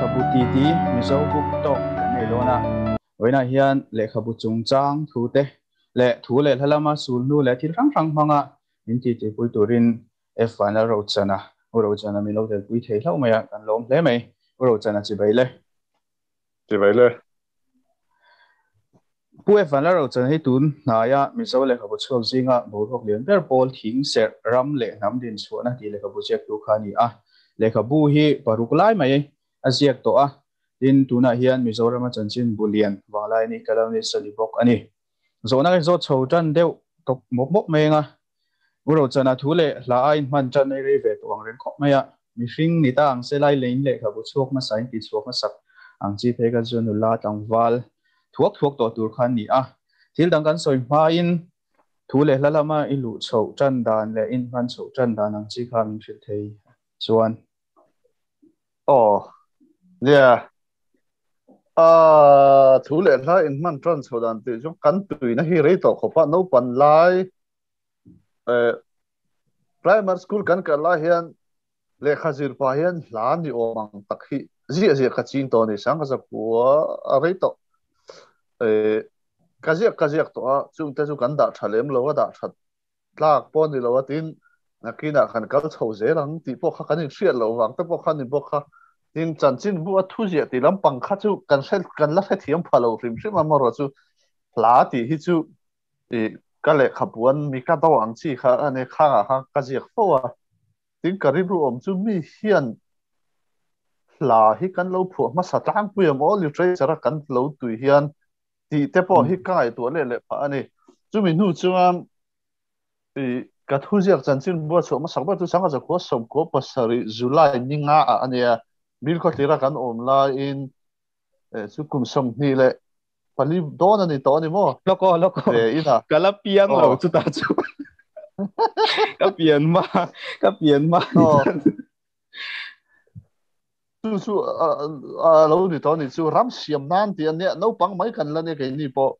Lehkhabu titi Mizo Book Talk kan nei dawn a. Vawiinah hian lehkhabu chungchang thu te leh thu leh hla lama sulhnu leh thil hrang hrang hmanga min titipui turin F Vanlal Rochana, U Rochana min lo telpui thei hlauh mai a, kan lawm hle mai. U Rochana chibai le. Chibai le. Pu F Vanlal Rochana hi tun hnaia Mizo lehkhabu chhuak zinga boruak lian ber pawl thing serh ram leh hnam din chhuahna tih lehkhabu ziaktu kha a ni a. Lehkhabu hi paruk lai mai a ziak tawh a, tin tunah hian Mizorama chanchin bu lian Vanglaini columnist a ni bawk a ni. Zawhna ka zawt chho tan deuh tawp mawp mawp mai anga U Rochana thu leh hla a inhman tan ei rei ve tawh ang reng khawp mai a, mihring ni ta ang se lai leiin lehkhabu chhuak hmasa in ti chhuak hmasak ang chi phei kha chu nula tlangval thuak thuak tawh tur kha a ni a. Thil dang kan sawi hmain thu leh hla lama i luh chhoh tan dan leh inhman chhoh tan dan ang chi kha min hrilh thei chuan. Aw, nia. A thu leh hla inhman tan chhoh dan tih chu kan tuina hi rei tawh khawp a, naupan lai primary school kan kal lai hian lehkha zir pah hian hla ni awm ang tak hi ziah ziah ka ching tawh a ni sang ka zakua a rei tawh ka ziak ka ziak tawh a chungte chu kan dah tha lem lo a dah that tlak pawh ni lo a tin nakinah kan kal chho zel ang tih pawh kha kan inhriat loh vang te pawh kha ni bawk kha tin chanchin bu a thu ziah tih lampang kha chu kan hre kan la hrethiam pha lo hrim hrim amarawh chu hla tih hi chu I ka lehkhabuan mi ka do ang chi kha a ni khangah khan ka ziak fo a, tin ka rilru awm chu mi hian hla hi kan lo phuah hmasa tlangpui ang aw literature a kan lo tui hian tih te pawh hi ka ngaihtuah leh leh phah a ni. Chumi hnu chuan i ka thu ziak chanchin bua chhuah hmasak ber chu Sangha Zakhua 17 July ni nga ah a nia, Bilkhawthlira kan awm laiin chu kum 24 dawn a ni tawh a ni maw? Lawk aw, lawk aw. Ve ina. Ka la piang lo chutah chu. Ka pian hma, ka pian hma ni tan. Chu chu a lo ni tawh a ni chu ram siam nan tih a nia naupang mai kan la nia keini pawh.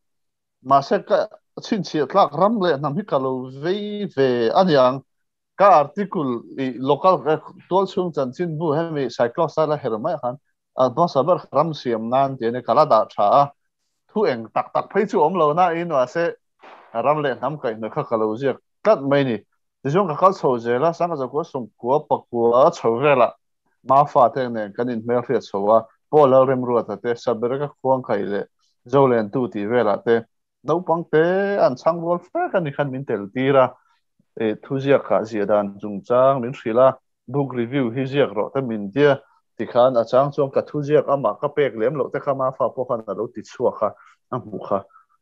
Mahse ka chhinchhiah tlak ram leh hnam hi ka lo vei ve a niang. Ka article i local tualchhung chanchinbu hemi Cyclops a la her mai khan a hmasa ber ram siam nan tih a ni ka la dah tha a, thu eng tak tak phei chu awm lo na in mahse ram leh hnam kaihhnawih kha ka lo ziak tlat mai ni. Tichuan ka kal chho zel a, Sangha Zakua Sawmkua Pakua chho velah Mafa te nen kan inhmelhriat chho a, Paul Lalremruata te, Sabereka Khuangkai leh Zolentu tih velah te Naupang te an chhang rual fek a ni khan min tel tir a, thuziak ah ziah dan chungchang min hrilh a, book review hi ziak rawh te min tia, tikhan a chang chuan ka thuziak amah ka pek lem loh te kha Mafa pawh khan a lo ti chhuak a, a hmuh kha.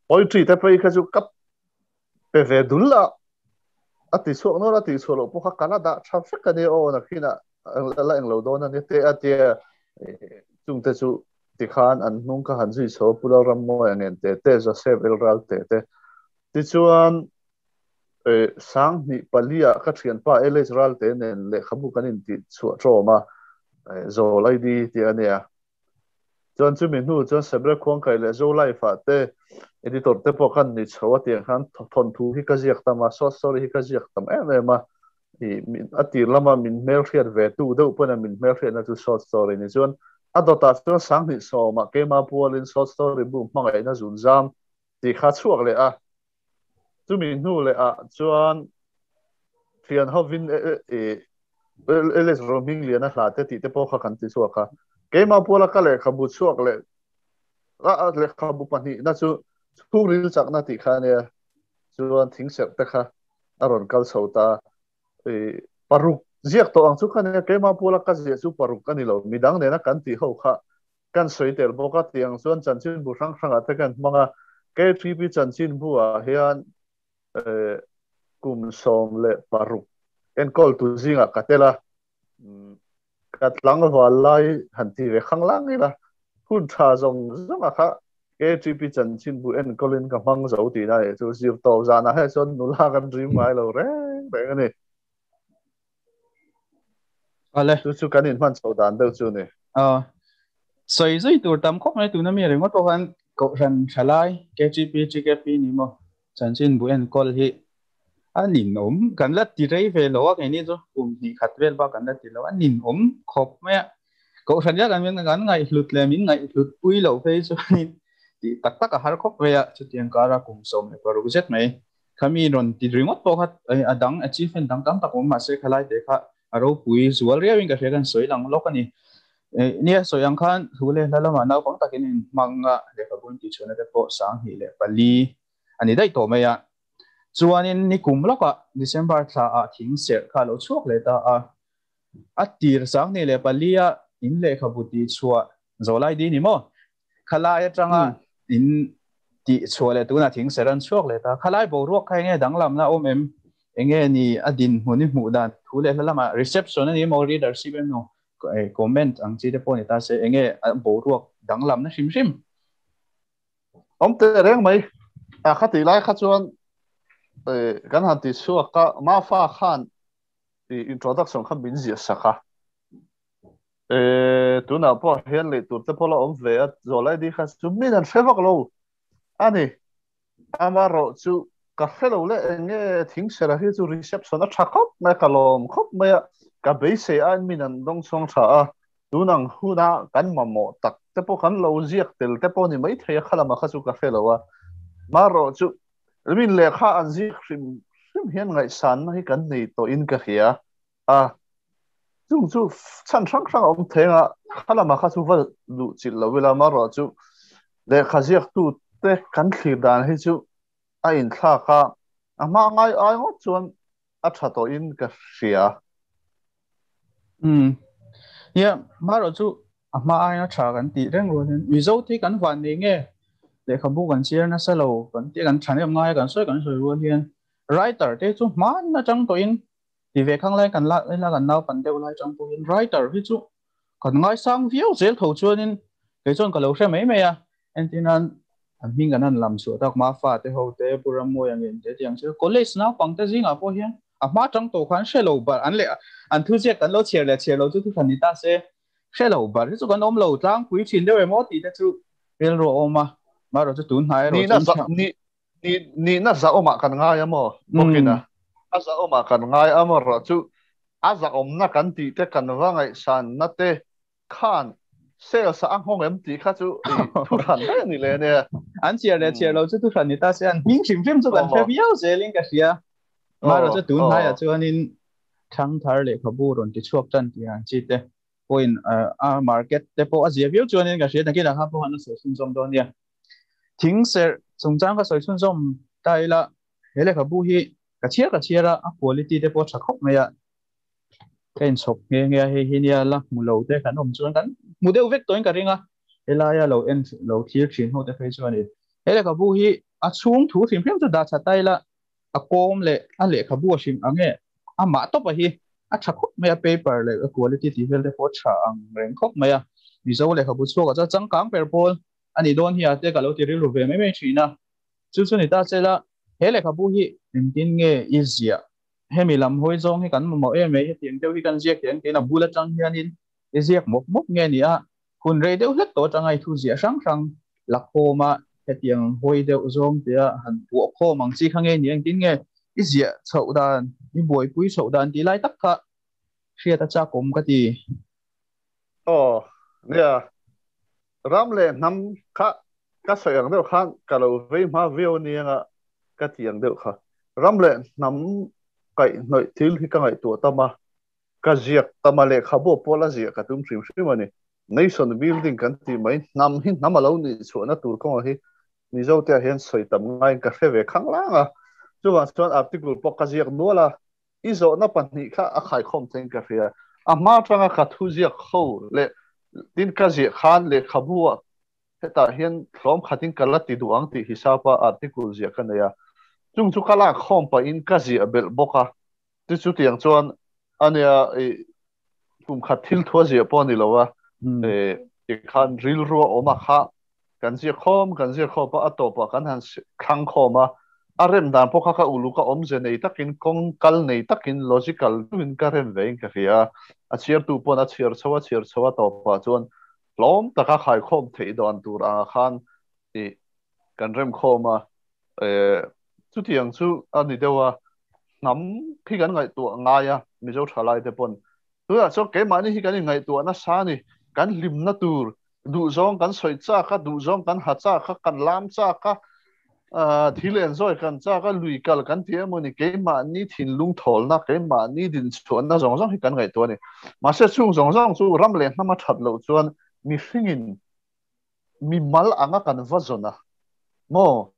Poetry te phei kha chu ka pe ve dul a, a ti chhuak nual a, tih chhuah loh pawh kha ka la dah tha vek a nia aw, nakhinah la englo dawn a nia te a tia, chungte chu Tikhan an hnung kha han zui chho a, Pu Lalrammawi a ngen te te, Joseph Elral te te. Tichuan, 2004 ah ka thianpa LH Ralte nen lehkhabu kan intih chhuah ṭawm a, Zawl ID tih a nia. Chuan chumi hnu chuan Sebre Khuangkai leh Zo Life ah te editor te pawh khan ni chho a tiang khan thawnthu hi ka ziak tam a, short story hi ka ziak tam em em a. A tir lama min hmelhriat ve tu deuh pawhin a min hmelhriatna chu short story ni. Chuan a dawtah chuan 2010 ah keimah pualin short story bu hmangaihna zun zam tih kha chhuak leh a. Chumi hnu leh ah chuan thian hovin LS Rohmingliana hla te tih te pawh kha kan ti chhuak a. Keimah puala ka lehkhabu chhuak leh lehkhabu pahnihna chu chhungril chakna tih kha a nia. Chuan thingserh te kha a rawn kal chho ta. Paruk ziak tawh ang chu kha nia, keimah puala ka ziah chu paruk a ni lo, midang nena kan tih ho kha kan sawi tel bawk a, tiang chuan chanchinbu hrang hrangah te kan hmang a, KTP chanchinbu ah hian kum 16 enkawl tu zingah ka tel a, ka tlangval lai han ti ve khang lang ila, hun tha zawng zawng a kha KTP chanchinbu enkawlin ka hmang zo tih na nih chu zir tawp zanah hian chuan nula kan rim ngai lo reng reng a ni. Ale. Chu chu kan inhman chho dan deuh chu ni. Sawi zui tur tam khawp mai tuna mi ringawt pawh khan Kohhran Thalai KTP TKP ni maw chanchinbu enkawl hi A ninawm, kan la ti rei ve lo a keini chu kum hnih khat vel bak kan la ti lo a, ninawm khawp mai a. Kohhran hian kan kan ngaihhlut leh min ngaihhlut pui loh phei chuanin tih tak tak a har khawp mai a, chutiang kara kum 16 zet mai khami rawn ti ringawt pawh kha a dang achievement dang tam tak awm mahse khalai te kha a ropui zual riauin ka hria kan sawi lang lawk a ni. Nia sawi ang khan thu leh hla lamah naupang takin in hmang a, lehkhabu in tihchhuahna te pawh 2004 a ni daih tawh mai a. Chuanin nikum lawkah December thla ah thing serh kha a lo chhuak leh ta a. A tir 2004 a in lehkhabu tihchhuah zawh lai di ni maw? Khalai atanga in tihchhuah leh tunah thing serh an chhuak leh ta. Khalai boruak kha enge danglamna awm em? Enge ni a dinhmun i hmuh dan thu leh hla lamah reception a ni maw readership emaw comment ang chi te pawh ni ta se enge a boruak danglamna hrim hrim? Awm teh reng mai. A khati lai kha chuan kan han ti chhuak a, Mafa khan introduction kha min ziah sak a. Tunah pawh hian lei tur te pawh la awm ve a, zawlai di kha chu min an hre vak lo a ni. Amaherawh chu ka hre lo le enge thing sera hi chu reception a tha khawp mai a, ka lawm khawp mai a, ka beisei aiin min an dawng chhuang tha a, tunang huna kan mamawh tak te pawh kan lo ziak tel te pawh ni maithei a, kha lamah kha chu ka hre lo a. Amaherawh chu min lehkha an ziak hrim hrim hian ngaihsanna hi kan nei tawhin ka hria a, chung chu chhan hrang hrang a awm thei anga kha lamah kha chu va luh chilh lo ila, amaherawh chu lehkha ziaktu te kan thlir dan hi chu a inthlak a, a hma ngai ai ngawt chuan a tha tawhin ka hria. Nia, amaherawh chu a hma aiin a tha kan tih reng rual hian Mizo te hi kan van nei nge lehkhabu kan chhiar nasa lo kan tih kan tha nem ngai a kan sawi kan sawi rual hian writer te chu hman atang tawhin ti ve khang lai kan la la kan naupan deuh lai atang pawhin writer hi chu kan ngaisang viau zel tho chuanin kei chuan ka lo hre mai mai a, entirnan an hming kan han lam chhuah tak Mafa te ho te Pu Rammawi ang en te tiang chu college naupang te zingah pawh hian a hma tang tawh khan hre lo bar an leh an thu ziak kan lo chhiar leh chhiar lo chu thu hran ni ta se hre lo bar hi chu kan awm lo tlangpui thin deuh emaw tih te chu rilru a awm a, marawh chu tun hnai erawh chuan Ni ni ni na za awmah kan ngai a maw bawkin a a za awmah kan ngai a marawh chu a za awmna kan tih te kan va ngaihsan na te khan sales a nghawng em tih kha chu thu hran daih a ni le nia. An chhiar leh chhiar lo chu thu hran ni ta se an hming hrim hrim chu kan hre viau zelin ka hria. Marawh chu tun hnaiah chuanin thangthar lehkhabu rawn ti chhuak tan tih ang chi te pawhin a market te pawh a zia viau chuanin ka hria. Nakinah khan pawh an sawi chhunzawm dawn nia. Thing serh chungchang ka sawi chhunzawm ta ila he lehkhabu hi ka chhiar ka chhiar a, a quality te pawh a tha khawp mai a. Ka inchhawp nghe nghe a, hei hi nia la hmu lo te kan awm chuan kan hmu deuh vek tawhin ka ring a, helaia lo en lo thlir thin ho te phei chuan in he lehkhabu hi a chhung thu hrim hrim chu dah tha ta ila a kawm leh a lehkhabu a hrim ang e amah tawpa hi a tha khawp mai a, paper leh a quality tih vel te pawh a tha ang reng khawp mai a, Mizo lehkhabu chhuakah chuan changkang ber pawl a nih dawn hi a te ka lo ti rilru ve mai mai thin a, chu chu ni ta se la he lehkhabu hi engtin nge i ziah hemi lam hawi zawng hi kan mamawh em mai, hetiang deuh hi kan ziak thei ang tiin a bul atang hianin i ziak mawp mawp nge ni a, hun rei deuh hlek tawh atanga i thu ziah hrang hrang la khawm a, hetiang hawi deuh zawng tia han puah khawm ang chi kha nge ni engtin nge i ziah chhoh dan, i buaipui chhoh dan tih lai tak kha hriat a chakawm ka ti. Aw, nia, ram leh hnam kha ka sawi ang deuh khan ka lo vei hma viau ania ka ti ang deuh kha. Ram leh hnam kaihhnawih thil hi ka ngaihtuah tam a, ka ziak tam a, lehkhabu pawh la ziah ka tum hrim hrim a ni. Nation building kan tih mai, hnam hi hnam a lo nih chhuahna tur kawngah hi Mizote ah hian sawi tam ngaiin ka hre ve khang lang a. Chuvang chuan article pawh ka ziak nual a, i zawhna pahnih kha a khaikhawm theiin ka hria. A hma atanga ka thu ziak ho leh tin ka ziah khan lehkhabu ah hetah hian hlawm khatin ka la ti duh ang tih hisapa article ziah ka nei a. Chung chu ka lak khawm pahin ka ziah belh bawk a. Chu chutiang chuan ania i kum khat thil thu a ziah pawh a ni lo a, tikhan rilru a awm a kha kan ziak khawm kan ziak khawp a, a tawpah kan han thlang khawm a, a rem dan pawh kha ka uluk a awmze nei takin kawng kal nei takin logical deuhin ka rem vein ka hria a, a chhiartu pawn a chhiar chho a chhiar chho a tawpah chuan hlawm taka khaikhawm theih dan tur anga khan i kan rem khawm a, chutiang chu a ni deuh a, hnam khi kan ngaihtuah ngai a Mizo thalai te pawn tunah chuan keimahni hi kan inngaihtuah nasa a ni. Kan hlimna tur duhzawng kan sawi chak a, duhzawng kan ha chak a, kan lam chak a, thil enjoy kan chak a, lui kal kan ti emaw ni, keimahni thinlung thawlna, keimahni dinchhuahna zawng zawng hi kan ngaihtuah a ni. Mahse chung zawng zawng chu ram leh hnam a that loh chuan mihringin mimal anga kan va zawn a maw?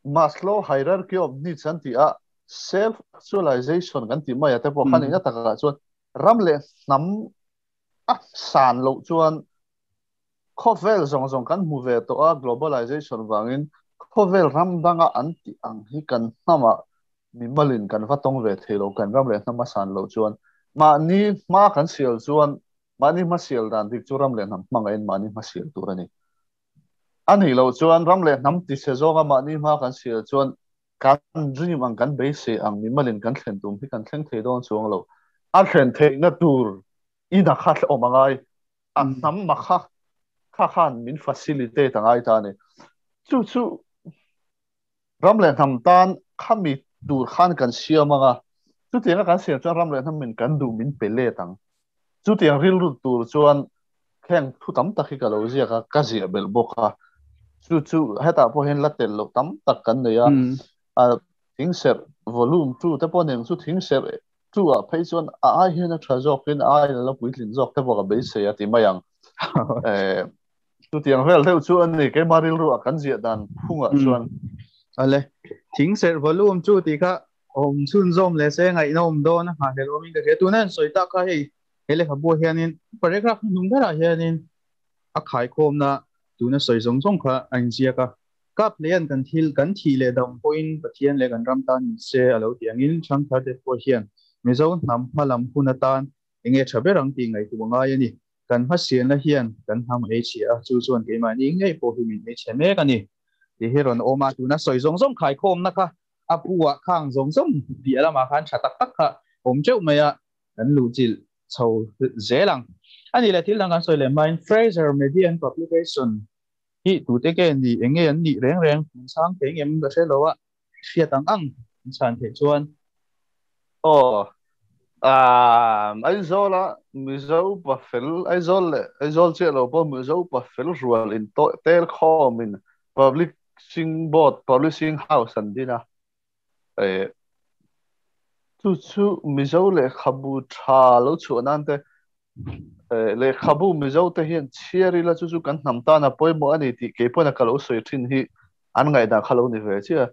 Maslow hierarchy of needs an tih a, self actualization kan tih mai a te pawh khan ina takah chuan ram leh hnam a san loh chuan khawvel zawng zawng kan hmu ve tawh a, globalization vangin khawvel ram danga an tih ang hi kan hnamah mimalin kan va tawng ve thei lo, kan ram leh hnam a san loh chuan mahni hma kan sial chuan mahni hma sial dan dik chu ram leh hnam hmangaihin mahni hma sial tur a ni. A nih loh chuan ram leh hnam tise zawnga mahni hma kan sial chuan kan dream ang, kan beisei ang mimalin kan thlen tum hi kan thleng thei dawn chuang lo. A thlen theihna tur in a kha awm a ngai, a hnam a kha kha khan min facilitate a ngai ta a ni. Chu chu ram leh hnam tan khami tur khan kan siam ang a, chutianga kan siam chuan ram leh hnam min kan duh min pe let ang. Chutiang rilru tur chuan heng thu tam tak hi ka lo ziak a, ka ziah belh bawk a. Chu chu hetah pawh hian la tel loh tam tak kan nei a. A thingserh volume 2 te pawh nen chu thingserh 2 ah phei chuan a ai hian a tha zawkin a ai la puitlin zawk te pawh ka beisei a ti mai ang. Chutiang vel deuh chu a ni keimah rilru a kan ziah dan phungah chuan. Ale, thingserh volume 2 tih kha awm chhunzawm leh se ngaihnawm dawn a nghahhlelh awmin ka hria. Tuna an sawi tak kha hei he lehkhabu ah hianin paragraph hnung berah hianin a khaikhawmna tuna sawi zawng zawng kha a inziak a. Kap hleian kan thil kan thih leh dam pawhin Pathian leh kan ram tan ni se a lo tih angin Thangthar te pawh hian Mizo hnam hma lam hun atan enge tha ber ang tih ngaihtuah ngai a ni. Kan hmasianna hian kan hnam ei chhia a, chu chuan keimahni ngei pawh hi min ei chhe mek a ni tih hi rawn awm a. Tuna sawi zawng zawng khaikhawmna kha a pu ah khang zawng zawng piah lamah khan tha tak tak kha awm teuh mai a, kan luhchilh chho zel ang. A nih leh thil dang kan sawi leh hmain Fraser Media and Publication hi tute ke ni eng nge an nih reng reng min chhang thei ngem ka hre lo a, hriat ang ang min chhan theih chuan. Aw, Aizawl a Mizo pa fel, Aizawl leh Aizawl chiah lo pawh Mizo pa fel rual in tel khawmin public Publishing Board, Publishing House an din a, eh, chu chu Mizo lehkhabu tha lo chhuah nan te, eh, lehkhabu Mizo te hian chhiar ila chu chu kan hnam tan a pawimawh a ni tih kei pawn a ka lo sawi thin hi an ngaihdan kha lo ni ve chiah.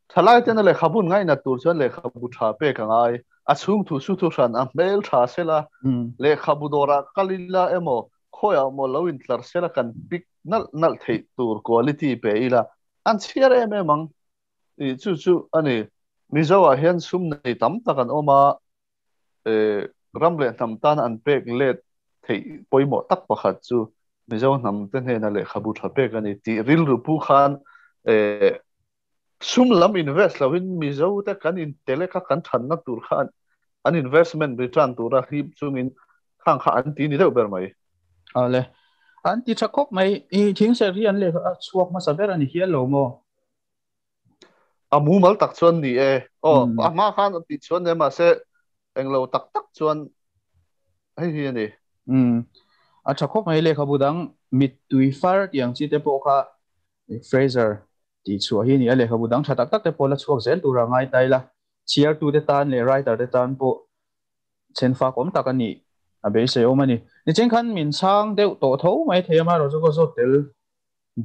Thalai tena lehkhabu an ngainat tur chuan lehkhabu tha pek a ngai, a chhung thu su thu hran a hmel tha sela, lehkhabu dawrah kal ila emaw khawiah maw lo intlar sela kan pic nalh nalh theih tur quality pe ila an chhiar em em ang tih chu chu a ni. Mizo ah hian sum nei tam tak an awm a, ram leh hnam tan an pek let theih pawimawh tak pakhat chu Mizo hnam te hnena lehkhabu tha pek a ni tih rilru pu khan sum lam invest loin Mizo te kan intelek a kan thanna tur kha an investment return tura hlip chungin khang kha an ti ni deuh ber mai. Ale, an ti tha khawp mai. I thingser hi an leh a chhuak hmasa ber a ni hial lo maw? A mumal tak chuan ni e. Aw, a hma khan a tih chuan ne mahse englo tak tak chuan hei hi a ni. A tha khawp mai lehkhabu dang mittui far tih ang chi te pawh kha Fraser tih chhuah hi a ni a, lehkhabu dang tha tak tak te pawh la chhuak zel tura ngai ta ila, chhiartute tan leh writer te tan pawh chhenfak awm tak a nih a beisei awm a ni. Nichin khan min chhang deuh tawh tho mai thei a, amaherawhchu ka zawt tel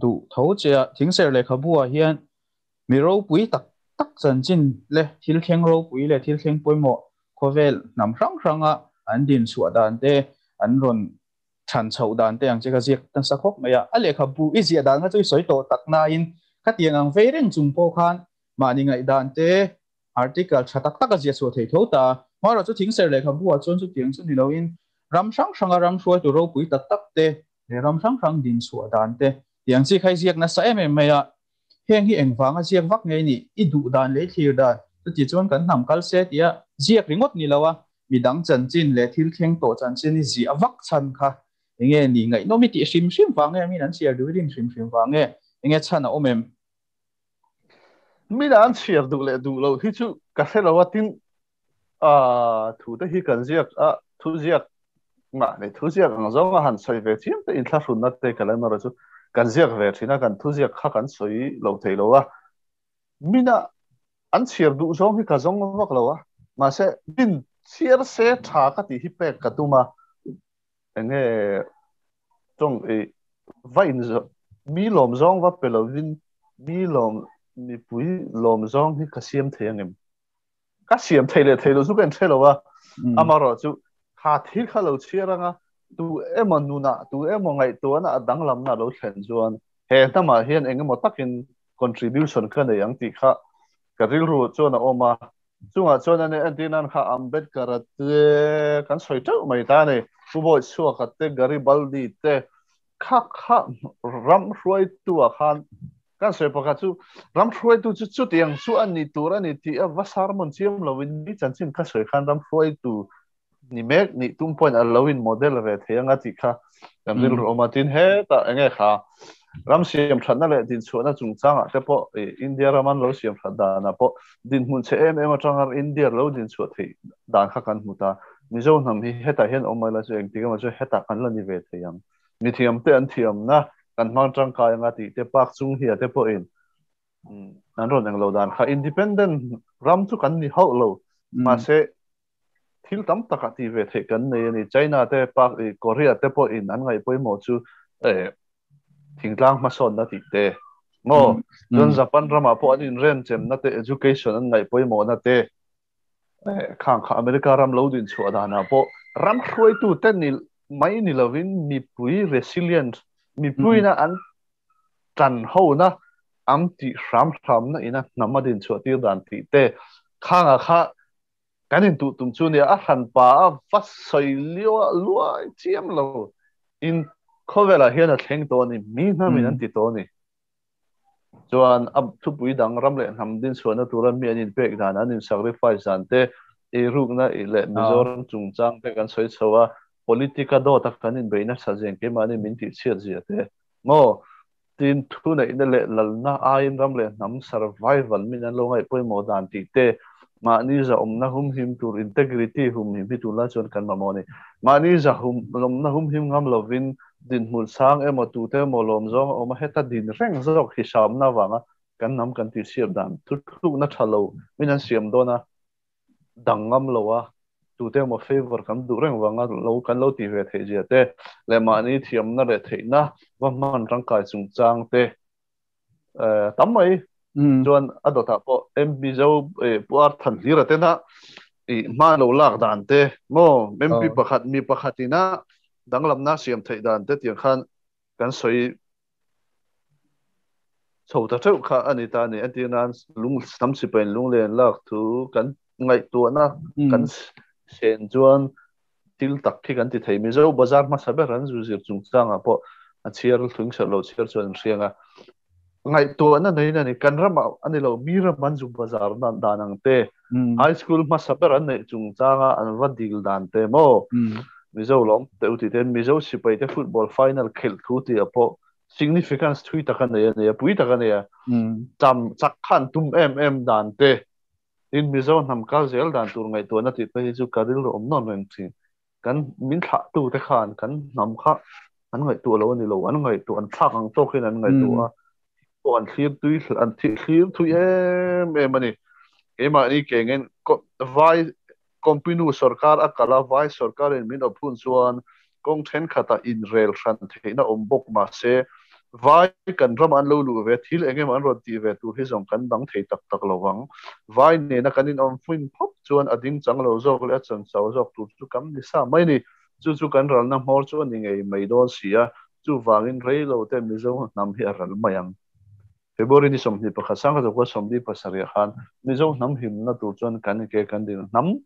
duh tho che a, thingser lehkhabu ah hian mi ropui tak tak chanchin leh thil thleng ropui leh thil thleng pawimawh khawvel hnam hrang hranga an din chhuah dan te an rawn chhan chhoh dan te ang che ka ziak nasa khawp mai a. A lehkhabu i ziah dan kha chu i sawi tawh tak nain khatiang ang vei reng chung pawh khan mahni ngaihdan te article tha tak tak a ziah chhuah thei tho ta. Hmarawh chu thingser lehkhabu ah chuan chutiang chu ni loin ram hrang hranga ram hruaitu ropui tak tak te leh ram hrang hrang din chhuah dan te tiang chi kha i ziak nasa em em mai a. Heng hi engvanga ziak vak nge ni? I duh dan leh i thlir dan chuti chuan kan hnam kal se tia ziak ringawt ni lo a, midang chanchin leh thil thleng tawh chanchin i ziah vak chhan kha enge ni ngaihnawm i tih hrim hrim vang nge min an chhiar duh i rin hrim hrim vang nge enge chhan a awm em? Min an chhiar duh leh duh loh hi chu ka hre lo a, tin thu te hi kan ziak a, thu ziak Ma ni thu ziak ang zawng a han sawi ve chiam te inthlahrunna te ka la erawh chu kan ziak ve thin a, kan thu ziak kha kan sawi lo thei lo a. Mina an chhiar duh zawng hi ka zawng vak lo a, mahse min chhiar se tha ka tih hi pek ka tum a, enge tawng i va in mi lawm zawng va pe lovin mi lawm mipui lawm zawng hi ka siam thei angem? Ka siam thei leh thei lo chu ka inhre lo a, amaherawh chu kha thil kha lo chhiar anga tu emaw nunah tu emaw ngaihtuahna a danglamna a lo thlen chuan he hnamah hian eng emaw takin contribution ka nei ang tih kha ka rilru chuan a awm a. Chungah chuan ani entir nan kha Ambedkar-a te kan sawi teuh mai ta a ni, Pu Bawichhuaka te, Garibaldi te kha kha ram hruaitu-ah khan Kan sawi pakhat chu ram hruaitu chu chutiang chu a ni tur a ni tih a va sermon chiam lovin mi chanchin kha sawi khan ram hruaitu ni mek nih tum pawhin a lo in model ve thei anga tih kha kan rilru awm a. Tin hetah enge kha ram siam thatna leh dinchhuahna chungchangah te pawh India ram an lo siam that danah pawh dinhmun chhe em em atanga India lo dinchhuah theih dan kha kan hmu ta. Mizo hnam hi hetah hian awm mai la chu engtik emaw chu hetah kan la ni ve thei ang. Mi thiam te an thiamna kan hmang tangkai anga tih te park chung hia te pawhin an rawn englo dan kha independent ram chu kan ni hauh lo mahse thil tam tak ah tih ve theih kan nei a ni China te park i Korea te pawhin an ngaih pawimawh chu thingtlang hmasawnna tih te maw chuan Japan ramah pawh an inrenchem na te education an ngaih pawimawhna te Khang kha America ram lo din chhuah danah pawh ram hruaitu te ni mai ni lovin mipui resilient, mipuina an tan hona an tih hram hramna ina hnam a din chhuah tir dan tih te khanga kha kan intuh tum chu nia a hranpa a va sawi luai chiam lo in khawvelah hian a thleng tawh a ni, mi hnamin an ti tawh a ni. Chuan a thupui dang ram leh hnam dinchhuahna tura mi an inpek dan, an in sacrifice dan te, eirukna leh Mizoram chungchang te kan sawi chho a, politic a dawt a kan inbeih nasa zeng keimahni min tihchhiat zia te maw? Tin, thuneihna leh lalna aiin ram leh hnam survival min an lo ngaih pawimawh dan tih te, mahni zahawmna humhim tur integrity humhim hi tunlai chuan kan mamawh a ni. Mahni zahawmna humhim ngam lovin Dinhmun sang emaw tute emaw lawm zawng a awm a, heta din reng zawk hisamna avanga kan hnam kan tihsiap dan thuthlukna tha lo min an siam dawn a, dang ngam lo a, tute emaw favour kan duh reng vanga lo kan lo tih ve theih zia te leh mahni thiamna leh theihna va hman tangkai chungchang te tam mai chuan a dawtah pawh MP Zo Pu Ar Thanhlira tena i hma lo lak dan te maw MP pakhat mi pakhat ina danglamna siam theih dan te tiang khan kan sawi chho ta theuh kha a ni ta a ni. Entir nan lung hnam sipain lunglen lak thu kan ngaihtuahna kan sen chuan thil tak khi kan ti thei. Mizo bazar hmasa ber an zu zir chungchangah pawh a chhiar thling serh lo chhiar chuan an hriang a. Ngaihtuahna neiin a ni. Kan ramah a ni lo, mi ram an zu bazar dan ang te, high school hmasa ber an neih chungchanga an va dil dan te maw? Mizo lawm teh u tih te, Mizo sipai te football final khelh thu tih ah pawh significance thui tak a nei a nia, pui tak a nei a. Cham chak kha an tum em em dan te, tin Mizo hnam kal zel dan tur ngaihtuahna tih phei hi chu ka rilru awm nawn reng thin. Kan min thlah tu te khan kan hnam kha an ngaihtuah lo a ni lo, an ngaihtuah an thlak ang tawkin an ngaihtuah a, pawh an thlir tui an thlir thui em em a ni. Keimahni ke ngen vai company sorkar a kal a, vai sorkarin min awp hun chuan kawng thenkhatah inrel hran theihna awm bawk mahse vai kan ramah an lo luh ve thil eng emaw an rawn tih ve tur hi zawng kan dang thei tak tak lo vang. Vai nena kan inawm hmun phawp chuan a ding chang lo zawk leh a chanchau zawk tur chu kam ni sa mai ni. Chu chu kan ralna hmawr chu a ni ngei mai dawn si a, chuvangin rei lo te Mizo hnam hi a ral mai ang. February ni 21 1977 khan Mizo hnam himna tur chuan kan ke kan ding hnam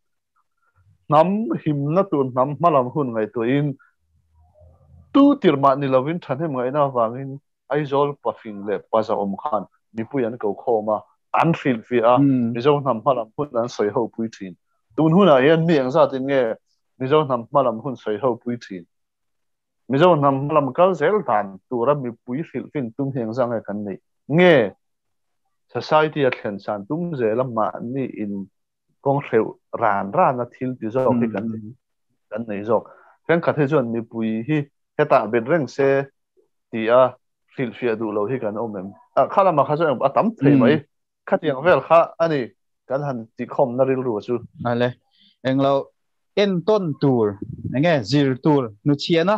hnam himna tur hnam hmalam hun ngaihtuahin tu tir mah ni lovin thahnem ngaihna avangin Aizawl pafing leh paza awm khan mipui an ko khawm a, an hrilhfiah a, Mizo hnam hmalam hun an sawi ho pui thin. Tun hunah hian mi engzatin nge Mizo hnam hmalam hun sawi ho pui thin? Mizo hnam hmalam kal zel dan tura mipui hrilhfin tum hi engzah nge kan neih? Nge society a thlen san tum zela mahni in kawng hreuh ran rana thil ti zawk hi kan kan nei zawk. Thenkhat hi chuan mipui hi hetah bet reng se tia hrilhfiah duh lo hi kan awm em? A kha lamah kha chuan a tam thei mai. Khatiang vel kha a ni kan han tikhawmna rilru chu. Ale, englo entawn tur, enge zir tur hnuchhiahna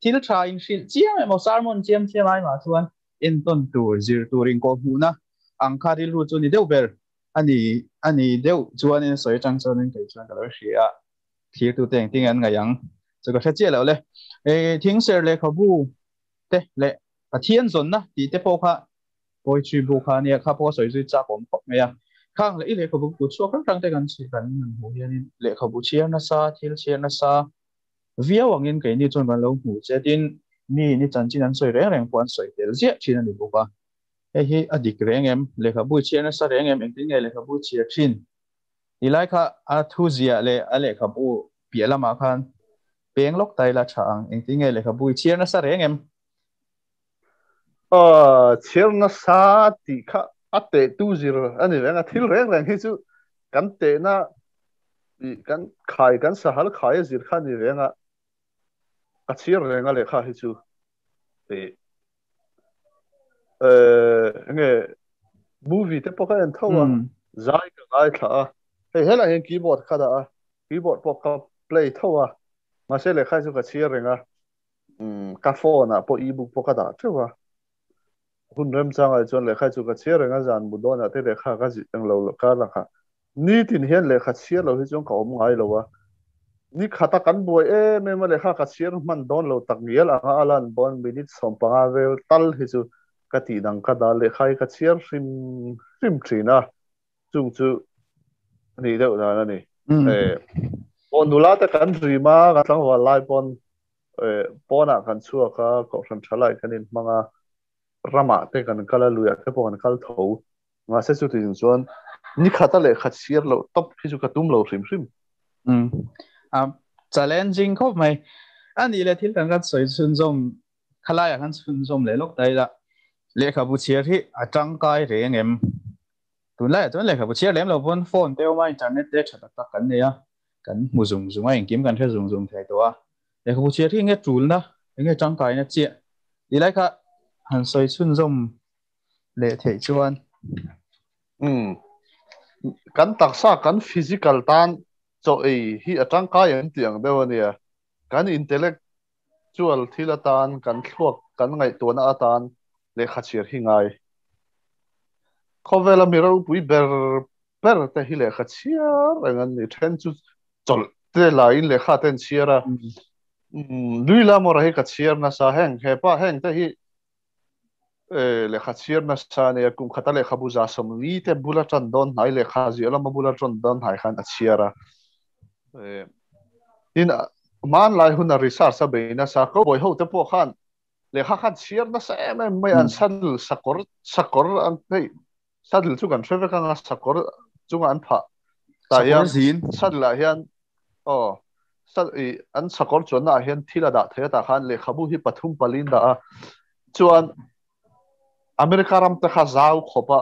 thil tha inhrilh chiam emaw sermon chiam chiam ai mah chuan entawn tur, zir tur inkawhhmuhna ang kha rilru chu ni deuh ber a ni a ni deuh chuanin a sawi atang chuanin kei chuan ka lo hria a, thlirtute engtin nge an ngaih ang chu ka hre chiah loh le. Thingser lehkhabu te leh Pathian zawnna tih te pawh kha poetry bu kha ania, kha pawh a sawi zui chak awm khawp mai a. Khang leh i lehkhabu kut chhuak hrang hrang te kan kan hmuh hianin lehkhabu chhiar nasa, thil chhiar nasa viau angin keini chuan kan lo hmuh che tin mi ni chanchin an sawi reng reng pawh an sawi tel ziah thin a ni bawk a. Hei hi a dik reng em? Lehkhabu i chhiar nasa reng em? Engtin nge lehkhabu i chhiar thin? Ti lai kha a thu ziah leh a lehkhabu piah lamah khan peng lawk ta ila tha ang. Engtin nge lehkhabu i chhiar nasa reng em? Chhiar nasa tih kha a tehtu zir a ni reng a, thil reng reng hi chu kan tehna kan khai kan sahal khai a zir kha a ni reng a, ka chhiar reng a lehkha hi chu enge movie te pawh ka en tho a, zai ka ngaithla a, hei helaiah hian keyboard ka dah a, keyboard pawh ka play tho a, mahse lehkha hi chu ka chhiar reng a. Ka phone ah pawh ebook pawh ka dah teuh a, hun remchangah chuan lehkha chu ka chhiar reng a, zan mu dawnah te lehkha ka zit reng lo kar lakah nitin hian lehkha chhiar lo hi chuan ka awm ngai lo a, ni khata kan buai em em a lehkha ka chhiar hman dawn lo tak ngial anga a lan pawn minute 15 vel tal hi chu ka tih dang ka dah lehkha hi ka chhiar hrim hrim thin a, chung chu a nih deuh dan a ni. Aw nula te kan rim a, kan tlangval lai pawn pawnah kan chhuak a, kohhran tha lai kan inhmang a, ramah te kan kal a, luiah te pawh kan kal tho. Mahse chuti chung chuan ni khata lehkha chhiar loh tawp hi chu ka tum lo hrim hrim. Challenging khawp mai. A nih leh thil dang kan sawi chhunzawm khalaiah khan chhunzawm leh lawk ta ila lehkhabu chhiar hi a tangkai reng em? Tunlaiah chuan lehkhabu chhiar lem lo pawn phone te awm a, internet te tha tak tak kan nei a, kan hmu zung zung a, engkim kan hre zung zung thei tawh a. Lehkhabu chhiar hi enge tulna, enge tangkaina chiah tih lai kha han sawi chhunzawm leh theih chuan. Umm. Kan taksa, kan physical tan chaw ei hi a tangkai em tih ang deuh a nia. Kan intellectual thil atan, kan thluak, kan ngaihtuahna atan lehkha chhiar hi ngai. Khawvela mi ropui ber ber te hi lehkha chhiar reng an ni. Then chu chawlh te laiin lehkha te an chhiar a. Lui Lamora hi ka chhiar nasa heng hepa heng te hi lehkha chhiar nasa a nia. Kum khata lehkhabu 140 te bula tan dawn hnai lehkha ziah lama bula tan dawn hnai khan a chhiar a. Tin hmanlai huna research a bei nasa cowboy ho te pawh khan lehkha khan chhiar nasa em em mai an saddle sakawr sakawr an hei saddle chu kan hre vek anga sakawr chunga an phah tah hian saddle ah hian aw an sakawr chuanna ah hian thil a dah thei a tah khan lehkhabu hi pathum palin dah a chuan America ram te kha zau khawp a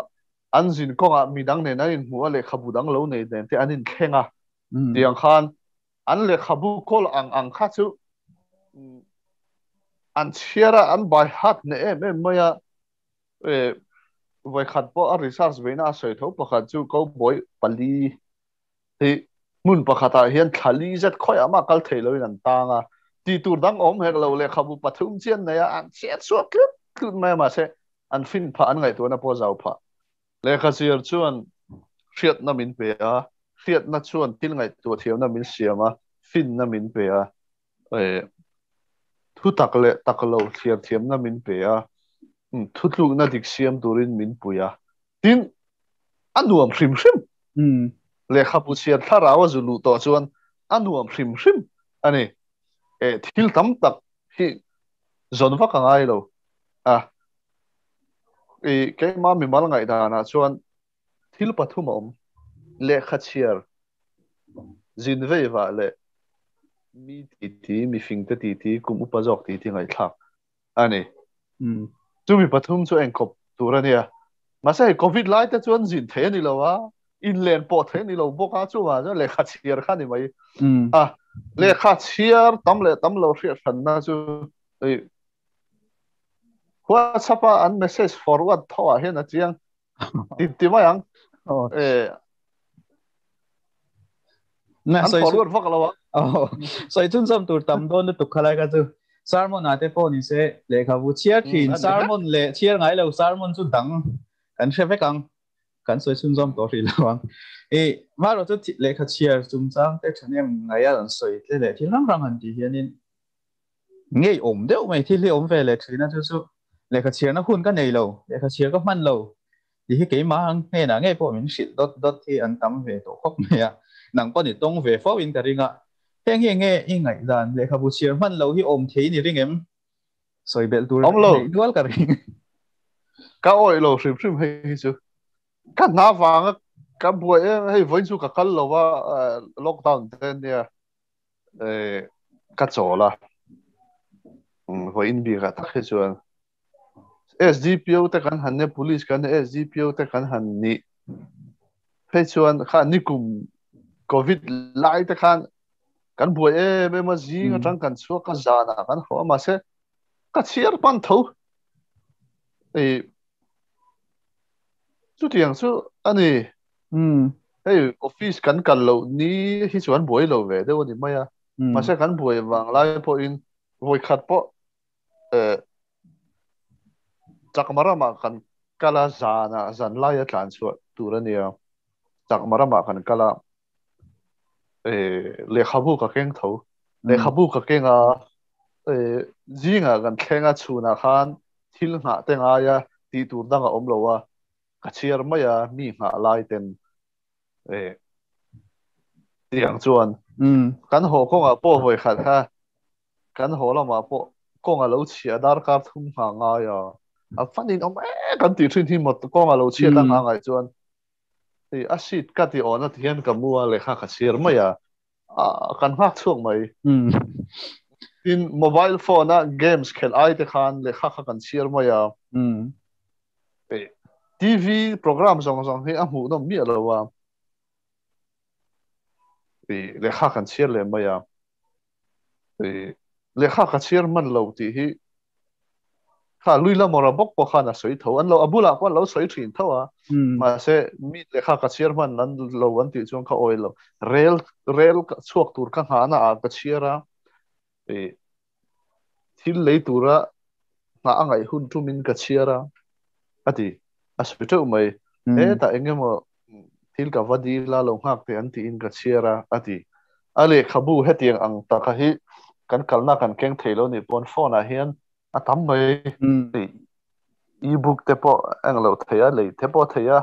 an zin kawngah midang nen an inhmu a lehkhabu dang lo nei nen te an inthleng a tiang khan an lehkhabu kawl ang ang kha chu an chhiar a an by heart hneh em em mai a vawikhat pawh a research veina a sawi tho pakhat chu cowboy pali hi hmun pakhatah hian thla li zet khawiah mah kal thei loin an tang a tih tur dang awm hek lo lehkhabu pathum chian nei a an chhiat chhuak tlut tlut mai a mahse an fin phah an ngaihtuahna pawh a zau phah. Lehkha chhiar chuan hriatna min pe a, hriatna chuan thil ngaihtuah thiamna min siam a, finna min pe a, thu tak leh tak lo thliar thiamna min pe a, thutlukna dik siam turin min pui a, tin a nuam hrim hrim. Lehkhabu chhiar thlarau a zu luh tawh chuan a nuam hrim hrim a ni. Thil tam tak hi zawn vak a ngai lo a. I keimah mimal ngaihdanah chuan thil pathum a awm, lehkha chhiar, zin vei vah leh mi titi, mifingte titi, kum upa zawk titi ngaihthlak a ni. Chumi pathum chu engkawp tur a nia. Mahse hei Covid lai te chuan zin thei a ni lo a, inlen pawh thei a ni lo bawk a, chuvang chuan lehkha chhiar kha a ni mai a. Lehkha chhiar tam leh tam lo hriat hranna chu ei WhatsApp a an message forward tho ah hian a chiang ti ti mai ang. Eh Na an soi forward vak lo a. Oh, soi chun som tur tam don lutuk khalai ka chu sermon ate pawh ni se lehkhabu chhiar thin sermon leh chhiar ngai lo sermon chu dang kan hre vek ang kan soi chun zawm tawh hrih lo ang. I maro chu lehkha chhiar chungchang te thahnem ngaia an sawi tle leh thil hrang hrang han tih hianin ngei awm deuh mai thil hi awm ve leh thin a chu chu lehkha chhiarna hun ka nei lo lehkha chhiar ka hman lo tih hi keimah ang hnenah ngei pawh min hrilh dawt dawt hi an tam ve tawh khawp mai a nang pawh ni tawng ve fo in ka ring a heng hi nge i ngaih dan lehkhabu chhiar hman lo hi awm thei ni ring em sawi belh tur Awm lo. nei nual ka ring. Ka awih lo hrim hrim hei hi chu. Ka hna vanga ka buai em hei vawiin chu ka kal lo a lockdown te ania eh ka chawl a vawiin bikah tak hi chuan SDPO te kan han nia police kan nia SDPO te kan han nih phei chuan kha nikum covid lai te khan kan buai em em a zing atang kan chhuak a zanah kan haw a mahse ka chhiar pan tho ei chutiang chu ani hei office kan kal loh ni hi chuan buai lo ve deuh ani mai a mahse kan buai vang lai pawhin vawi khat pawh eh chakma ramah kan kal a zanah zan laia tlan chhuah tur ania chakma ramah kan kal a eh lehkhabu ka keng tho lehkhabu ka keng a eh zingah kan thleng a chhunah khan thil nghah te ngai a tih tur dang a awm lo a ka chhiar mai a mi nghah lai ten eh tiang chuan kan haw kawngah pawh vawi khat kha kan haw lamah pawh kawng a lo chhia darkar thum nghah ngai a a fanin awm e kan tih thin hi mawt kawng a lo chhiat a nghah ngai chuan hei a seat ka ti awna ti hian ka mu a lehkha ka chhiar mai a kan nghak chhuak mai. Tin mobile phone a games khelh ai te khan lehkha kha kan chhiar mai a. TV program zawng zawng hi a hmuh nawm miah lo a. Lehkha kan chhiar leh mai a. Lehkha ka chhiar hman lo tih hi kha lui la mawra bawk pawh khan a sawi tho an lo a bulah pawh an lo sawi thin tho a mahse mi lehkha ka chhiar hman an lo an tih chuan ka awih lo rel rel chhuak tur ka nghahna ah ka chhiar a thil lei tura nghah a ngaih hun tumin ka chhiar a a ti a sawi teuh mai hetah engemaw thil ka va dil a lo nghak teh an tiin ka chhiar a a ti a lehkhabu hetiang ang taka hi kan kalna kan keng thei lo nih pawn phone ah hian a tam mai e-book te pawh eng lo thei a lei te pawh thei a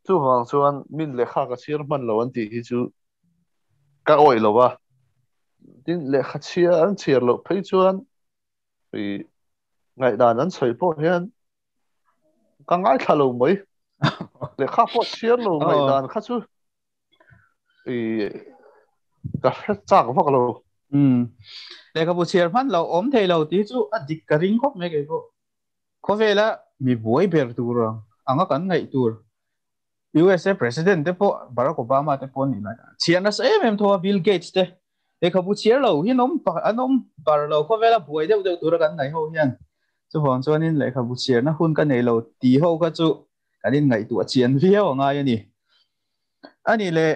chuvang chuan min lehkha ka chhiar hman lo an tih hi chu ka awih lo a tin lehkha chhiar an chhiar loh phei chuan ngaihdan an sawi pawh hian ka ngaithla lo mai lehkha pawh chhiar lo ngaihdan kha chu ka hre chak vak lo. Lehkhabu chhiar hman lo awm thei lo tih chu a dik ka ring khawp mai kei pawh. Khawvela mi buai ber tur anga kan ngaih tur USA President te pawh Barack Obama te pawh ni lai chhiar nasa em em tho a Bill Gates te lehkhabu chhiar lo hi an awm an awm bar lo khawvela buai deuh deuh tura kan ngaih ho hian chuvang chuanin lehkhabu chhiarna hun ka nei lo tih ho kha chu kan inngaihtuah chian viau a ngai a ni. Ani leh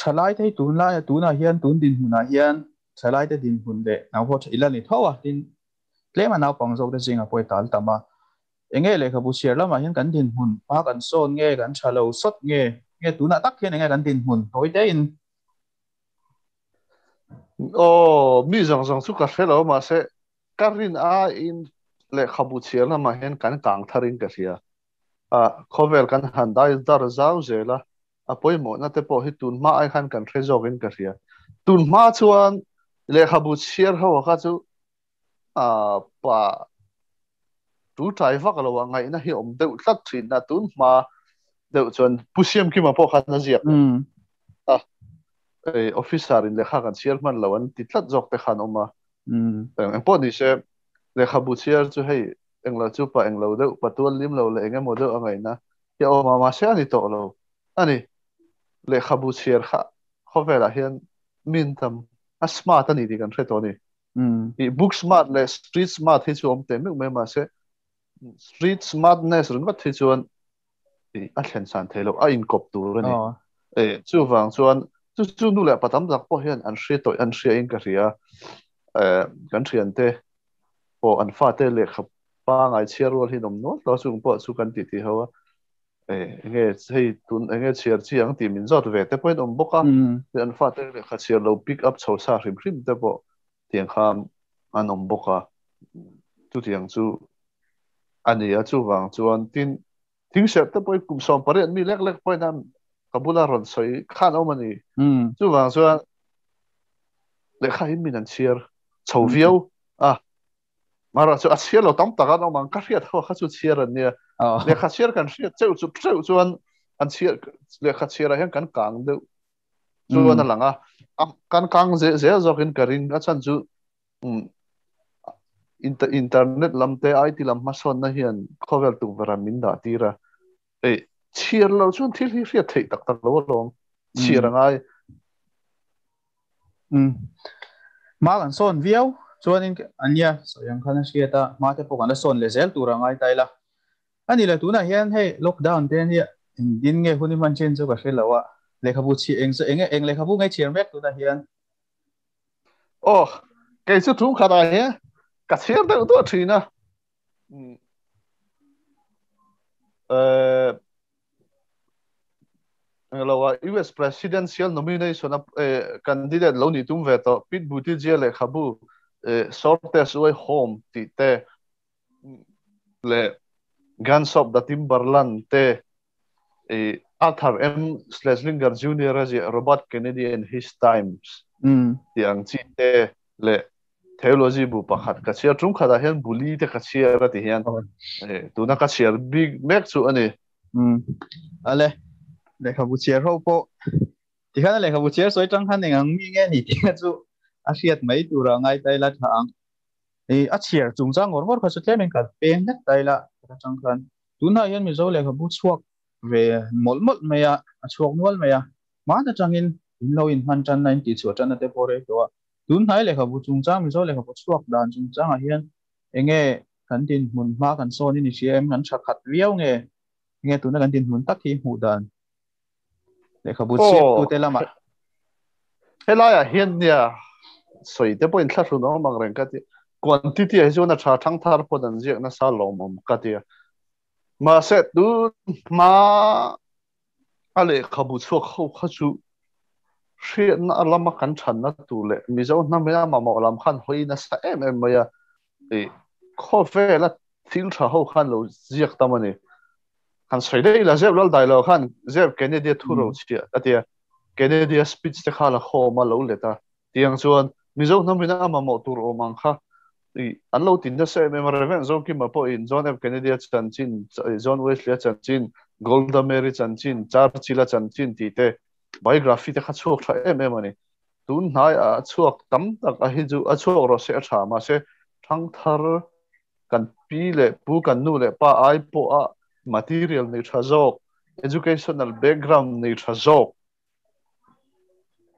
thalai te hi tunlaia tunah hian tun dinhmunah hian thalai te dinhmun leh nau pawh ila ni tho a tin tlem a naupang zawk te zingah pawh i tal tam a enge lehkhabu chhiar lamah hian kan dinhmun hma kan sawn nge kan tha lo sawt nge nge tunah tak hian enge kan dinhmun tawi te in. Aw mi zawng zawng chu ka hre lo mahse ka rin aiin lehkhabu chhiar lamah hian kan kang tharin ka hria. A khawvel kan han dai dar zau zel a a pawimawhna te pawh hi tun hma ai khan kan hre zawkin ka hria. Tun hma chuan lehkhabu chhiar ho kha chu a pa tu tai vak lo a ngaihna hi awm deuh tlat thin a tun hma deuh chuan Pu Siamkima pawh khan a ziak a officer in lehkha kan chhiar hman lo an ti tlat zawk te khan awm a eng pawh ni se lehkhabu chhiar chu hei englo chu pa englo deuh pa tual lim lo leh engemaw deuh a ngaihna hi a awm a mahse a ni tawh lo ani lehkhabu chhiar kha khawvelah hian Min tam a smart ani tih kan hre tawh a ni. I book smart leh street smart hi chu awm teh meuh mai mahse street smartness ringawt hi chuan a thlen san thei loh a inkawp tur a ni. E chuvang chuan chu chu nu leh pa tam tak pawh hian an hre tawh an hria in ka hria. E kan thiante pawh an fate lehkha pangai chhiar rual hi an awm nual tawh a chung pawh chu kan tih tih ho a. E enge hei tun enge chhiar chi ang tih min zawt ve te pawhin awm bawk a. An fate lehkha chhiar lo pick up chho sa hrim hrim te pawh tiang khan an awm bawk a. Chutiang chu a ni a, chuvang chuan tin thingserh te pawhin kum 18 mi lek lek pawhin an ka bula rawn sawi khan a awm a ni. Chuvang chuan lehkha hi min an chhiar chho viau a, mara chu a chhiar lo tam tak an awm ang, ka hriat ho kha chu chhiar an nia. Lehkha chhiar kan hriat cheuh chu cheuh chuan an chhiar lehkha chhiarah hian kan kang deuh chuan a lang a, kan kang zel zel zawkin ka ring a chhan chu internet lam te IT lam hmasawnna hian khawvel tukverh min dah tir a, ei chhiar lo chuan thil hi hriat theih tak tak lo alawm, chhiar a ngai. Ma kan sawn viau chuanin ania sawi ang khan a hriat a, hma te pawh kan la sawn leh zel tur a ngai ta ila. Ani le tunah hian hei lockdown te ania engtin nge hun i hman thin chu ka hre lo a, lehkhabu chhi eng chu eng eng lehkhabu nge chhiar mek tunah hian? Aw, kei chu thu khatah hian ka chhiar deuh duah thin a. Lo a US presidential nomination a candidate lo ni tum ve tawh Pete Buttigieg lehkhabu Shortest Way Home tih te leh Guns of the Timberland te Arthur M Schlesinger Junior a ziah Robert Kennedy and His Times tih ang chi te leh theology bu pakhat ka chhiar tum khatah hian buli te ka chhiar a ti hian tuna ka chhiar bik mek chu a ni. Ale lehkhabu chhiar ho pawh tikhan a lehkhabu chhiar sawi tang khan eng ang mi nge ni tih kha chu a hriat mai tura ngai ta ila tha ang. A chhiar chungchang ngawr ngawr kha chu tlemin ka peng hlek ta ila atang khan tunah hian Mizo lehkhabu chhuak ve mawlh mawlh mai a, a chhuak nual mai a, hman atangin in lo inhman tanna in tihchhuah tanna te pawh rei tawh a. Tunhnai lehkhabu chungchang Mizo lehkhabu chhuak dan chungchangah hian enge kan dinhmun hma kan sawn in i hria em? Kan tha khat viau nge? Enge tuna kan dinhmun tak hi hmuh dan lehkhabu chhiartute lamah? Helaiah hian nia sawi te pawhin thlahrun awm ang reng ka ti. Quantity ah hi chuan a tha thang thar pawh dan ziak nasa lawmawm ka ti a. Mahse tun hma a lehkhabu chhuak ho kha chu hriatna a lama kan thanna tur leh Mizo hnam ina mamawh lam khan hawi nasa em em mai a. Khawvela thil tha ho khan lo ziak tam a ni. Kan sawi daih la Zep lal dai lo khan Zep Kennedy-a thu ro chhiah a tia. Kennedy-a speech te kha la khawm a lo let a. Tiang chuan Mizo hnam ina a mamawh tur awm ang kha an lo tin nasa em em a. Rev. Zokima pawhin John F. Kennedy-a chanchin, John Wesley-a chanchin, Golda Meir-i chanchin, Churchill-a chanchin tih te biography te kha chhuak tha em em a ni. Tun hnaiah a chhuak tam tak a hi chu a chhuak rawh se a tha mahse thangthar kan pi leh pu kan nu leh pa ai pawha material nei tha zawk, educational background nei tha zawk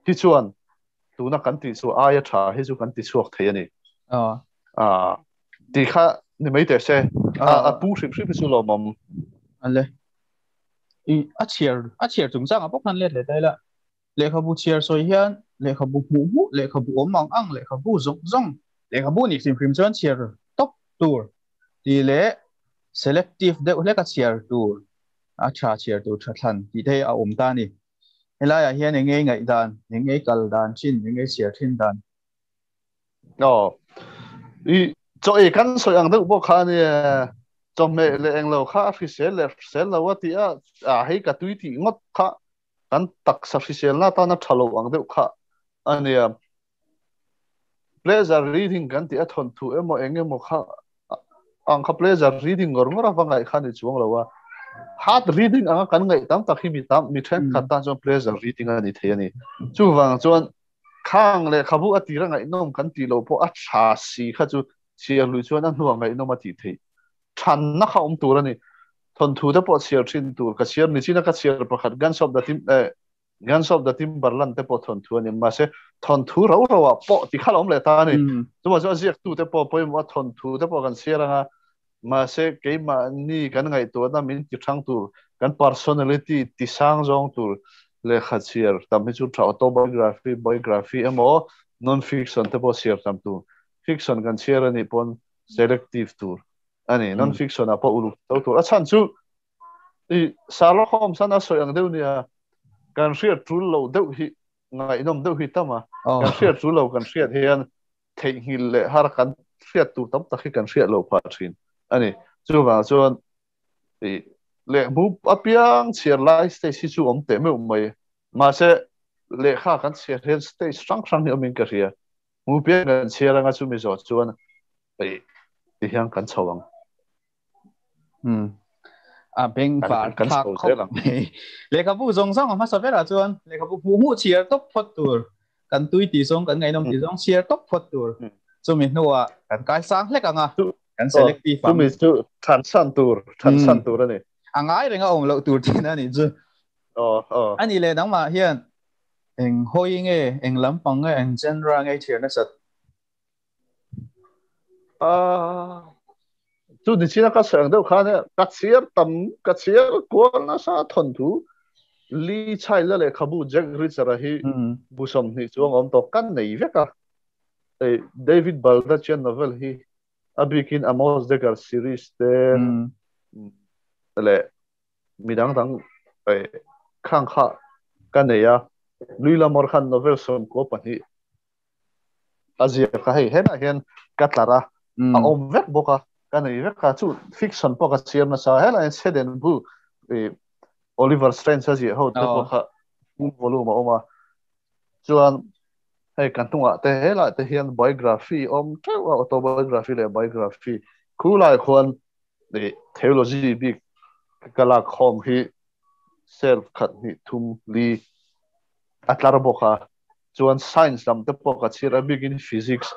hi chuan tuna kan tih chu aia tha hi chu kan ti chhuak thei a ni. Tih kha ni mai teh se, a pu hrim hrim hi chu lawmawm. Ale. A chhiar a chhiar chungchangah pawh khan let leh ta ila. Lehkhabu chhiar sawi hian lehkhabu hmuh hmuh, lehkhabu awm ang ang, lehkhabu zawng zawng, lehkhabu nih hrim hrim chuan chhiar tawp tur tih leh selective deuh hleka chhiar tur, a tha chhiar tur tha thlan tih te hi a awm ta a ni. Helaiah hian eng nge ngaih dan, eng nge kal dan thin, eng nge chhiar thin dan? Aw, i chaw ei kan sawi ang deuh bawk kha a nia, chawhmeh leh englo kha a hrisel leh hrisel lo a tih a, a hei ka tui tih ngawt kha kan taksa hriselna atana tha lo ang deuh kha a nia. Pleasure reading kan tih a thawnthu emaw eng emaw kha ang kha pleasure reading ngawr ngawr ava ngaih kha ni chuang lo a. Hard reading anga kan ngaih tam tak hi mi tam mi thenkhat tan chuan pleasure reading a ni thei a ni. Chuvang chuan khang lehkhabu a tira ngaihnawm kan tih loh pawh a tha si kha chu chhiar lui chuan a hnuah ngaihnawm a tih theih. Thanna kha awm tur a ni. Thawnthu te pawh chhiar thin tur ka chhiar ni china ka chhiar pakhat Guns of the Tim eh Guns of the Timberland te pawh thawnthu a ni. Mahse, thawnthu rau rauah pawh ti kha lo awm leh ta a ni. Chuvang chuan a ziaktu te pawh pawimawh a, thawnthu te pawh kan chhiar ang a, mahse keimahni kan ngaihtuahna min ti hrang tur, kan personality ti sang zawng tur lehkha chhiar tam hi chu tha autobiography, biography emaw non-fiction te pawh chhiar tam tur. Fiction kan chhiar a nih pawn selective tur a ni. Non-fiction ah pawh uluk tho tur. A chhan chu I Sherlock Holmes an a sawi ang deuh nia, kan hriat tul lo deuh hi ngaihnawm deuh hi tam a, kan hriat tul lo kan hriat hian theihnghilh leh har kan hriat tur tam tak hi kan hriat lo phah thin a ni. Chuvang chuan i lehmu apiang chhiar lai stage hi chu awm teh meuh mai. Mahse lehkha kan chhiar hian stage hrang hrang hi awmin ka hria. Hmu piang kan chhiar anga chumi zawh chuan i ti hian kan chho ang. A beng var thlak khawp mai. Lehkhabu zawng zawng a hmasa berah chuan lehkhabu hmuh hmuh chhiar tawp phawt tur kan tui tih zawng kan ngaihnawm tih zawng chhiar tawp phawt tur chumi hnuah kan kai sang hlek ang a kan selective ang. Chumi chu than san tur than san tur a ni. A ngai reng a awm loh tur thin a nih chu. A nih leh nangmah hian eng hawi nge eng lampang nge eng genre nge i chhiar nasat? Chu ni china ka sawi ang deuh khan ka chhiar tam ka chhiar kual nasa thawnthu Li Chai la lehkhabu Jack Reacher-a hi bu 20 chuang awm tawh kan nei vek a. Hei David Baldacci-a novel hi a bikin Amos Decker series te leh midang dang khang kha ka nei a. Lui Lamor khan novel 92 a ziak a hei hetah hian ka tlar a a awm vek bawk a ka nei vek a chu fiction pawh ka chhiar nasa helai hian Seden bu Oliver Strange a ziah ho te pawh kha full volume a awm a chuan hei kan hnungah te helai te hian biography awm teuh a autobiography leh biography khulai khuan theology bik ka lak khawm hi self khat hnih thum li a tlar bawk a chuan science lam te pawh ka chhiar a bikin physics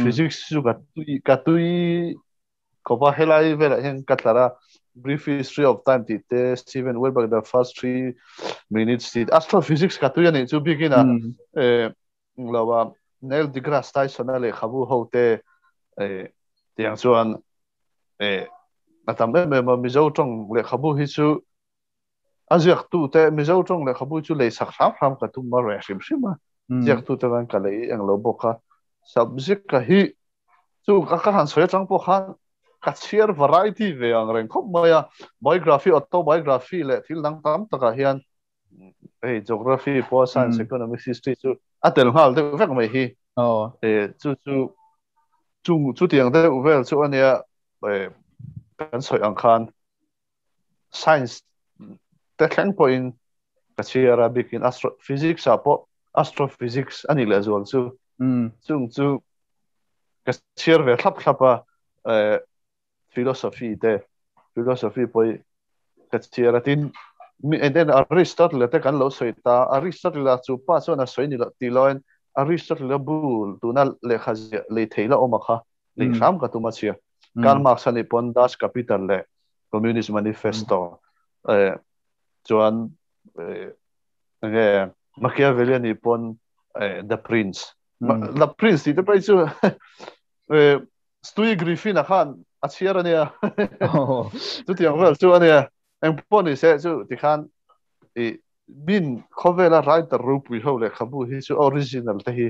physics chu ka tui ka tui khawp a helai velah hian ka tlar a brief history of time tih te Steven Weinberg the first 3 minutes tih astrophysics ka tui a nih chu bikin a lo a Neil deGrasse Tyson a lehkhabu ho te tiang chuan a tam em em a Mizo tawng lehkhabu hi chu A ziaktute Mizo tawng lehkhabu chu lei sak hram hram ka tum a reh hrim hrim a, ziaktute chuan ka lei eng lo bawk a. Subject ka hi chu ka ka han sawi atang pawh khan ka chhiar variety ve ang reng khawp mai a, biography, autobiography leh thil dang tam takah hian hei geography pawh science, economics, history chu a tel nghal deuh vek mai hi. Chu chu chung chutiang deuh vel chu ania kan sawi ang khan science te thleng pawhin ka chhiar a bikin astro physics ah pawh astrophysics a nih leh zual chu chung chu ka chhiar ve thlap thlap a philosophy te philosophy pawh ka chhiar a tin mi enten Aristotle te kan lo sawi ta Aristotle a chu pa chuan a sawi ni lo tih loin Aristotle a bu tuna lehkha ziah lei thei la awm a kha lei hram ka tum a chhia Karl Marx a nih pawn Das Kapital leh Communist Manifesto chuan enge Machiavelli a nih pawn The Prince The Prince tih te pawh hi chu Stewie Griffin a khan a chhiar a nia chutiang vel chu a nia eng pawh ni se chu tikhan i min khawvela writer ropui ho lehkhabu hi chu original te hi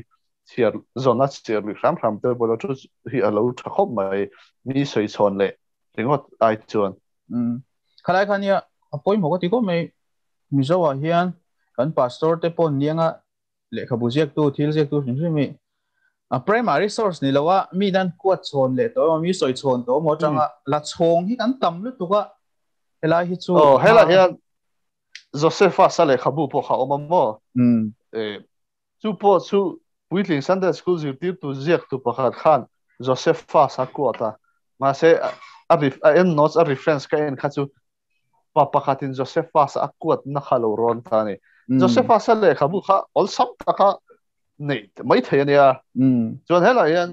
chhiar zawna chhiar lui hram hram te pawh chu hi a lo tha khawp mai mi sawi chhawn leh ringawt ai chuan. Khalai kha nia a pawimawh ka ti khawp mai Mizo ah hian kan pastor te pawh nianga lehkhabu ziaktu thil ziaktu hrim hrim hi a primary source ni lo a mi dan kuat chhawn leh tawh emaw mi sawi chhawn tawh emaw atanga la chhawng hi kan tam lutuk a helai hi chu Oh helai hian Josepha sa lehkhabu pawh kha awm a maw? Chu pawh chu puitling Sunday School zirtirtu ziaktu pakhat khan Josephus a quote a, mahse a a end notes a reference ka en kha chu pa pakhatin Josephus a quote na kha lo rawn ta a ni. Josephus a lehkhabu kha awlsam taka neih mai thei a nia. Chuan helaiah hian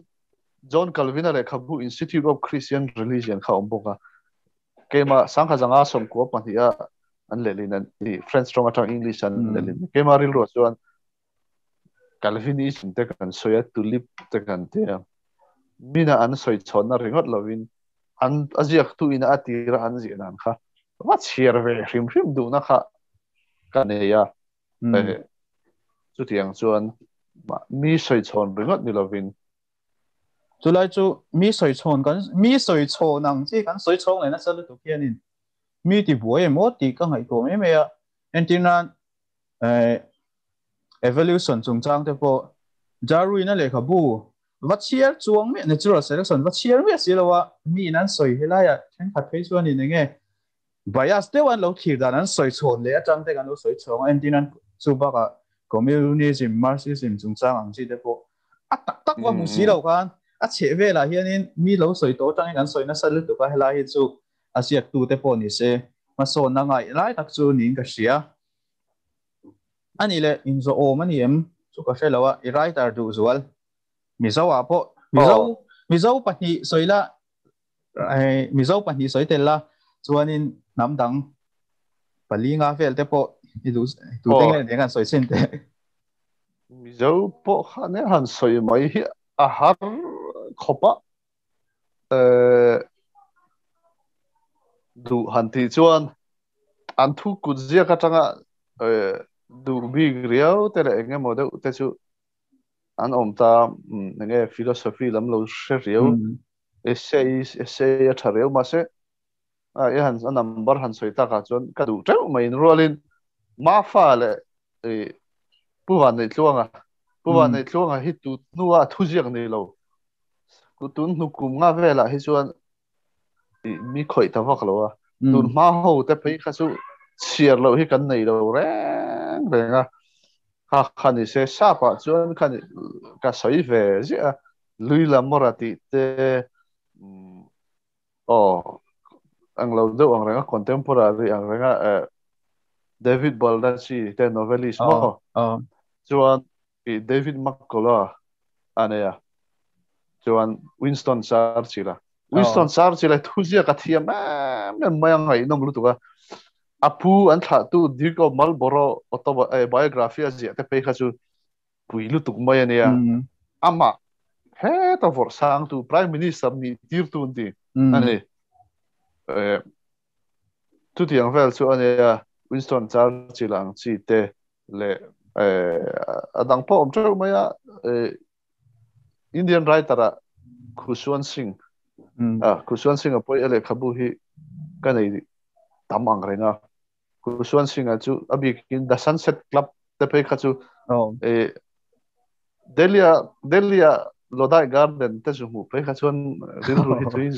John Calvin-a lehkhabu Institute of Christian Religion kha a awm bawk a. Keimah sangkha zanga 92 a. An lehlin an i French tawng atang English an lehlin. Keima rilru chuan Calvinism te kan sawi a, tulip te kan ti a. Mina an sawi chhawnna ringawt lovin an a ziaktu ina a tira an ziah dan kha va chhiar ve hrim hrim duhna kha ka nei a. Chutiang chuan mi sawi chhawn ringawt ni lovin Chulai chu mi sawi chhawn kan mi sawi chhawn ang chi kan sawi chhawng leh nasa lutuk hianin mi ti buai emaw tih ka ngaihtuah mai mai a. Entir nan evolution chungchang te pawh Darwin-a lehkhabu va chhiar chuang miah natural selection va chhiar miah si lo a, mi in an sawi helaiah thenkhat phei chuanin eng nge bias deuh an lo thlir dan an sawi chhawn leh atang te kan lo sawi chhawng a, entir nan chu bakah communism, Marxism chungchang ang chi te pawh a tak tak va hmu si lo khan a chheh velah hianin mi lo sawi tawh atangin kan sawi nasa lutuk a, helai hi chu a ziaktu te pawh ni se hmasawnna ngaih lai tak chu niin ka hria. A nih leh inzawh awm a ni em chu ka hre lo a, i writer duh zual. Mizo ah pawh Mizo Mizo pahnih sawi la Mizo pahnih sawi tel la chuanin hnam dang pali nga vel te pawh i duh tu te nge eng an sawi chin te. Mizo pawh khan e han sawi mai hi a har khawp a. Duh han tih chuan an thu kut ziak atanga duh bik riau te leh eng emaw deuh te chu an awm ta eng nge philosophy lam lo hre riau essay essay a tha riau mahse a i han a number han sawi takah chuan ka duh teuh mai in rualin Mafa leh Pu Vanneitluanga Pu Vanneitluanga hi tu hnua thuziak nei lo tun hnu kum nga velah hi chuan mi khawih ta vak lo a tun hma ho te phei kha chu chhiar loh hi kan nei lo reng reng a kha kha ni se sap ah chuan kha ni ka sawi ve ziah a lui lam mawra tih te aw ang lo deuh ang reng a contemporary ang reng a David Baldacci te novelist maw chuan David McCullough a nei a chuan Winston Churchill a Winston Churchill a thu ziak a thiam em em mai a ngaihnawm lutuk a a pu an thlahtu Duke of Marlborough autobiography a ziah te phei kha chu pui lutuk mai a nia amah heta vawrh sangtu Prime Minister nih tirtu an ti a ni chutiang vel chu a nia Winston Churchill ang chi te leh a dang pawh awm teuh mai a Indian writer ah Khushwant Singh a Khushwant Singh a pawi a lehkhabu hi ka nei tam ang reng a Khushwant Singh a chu a bikin The Sunset Club te phei kha chu Delhi a Delhi a Lodai Garden te chu hmuh phei kha chuan rilru hi tui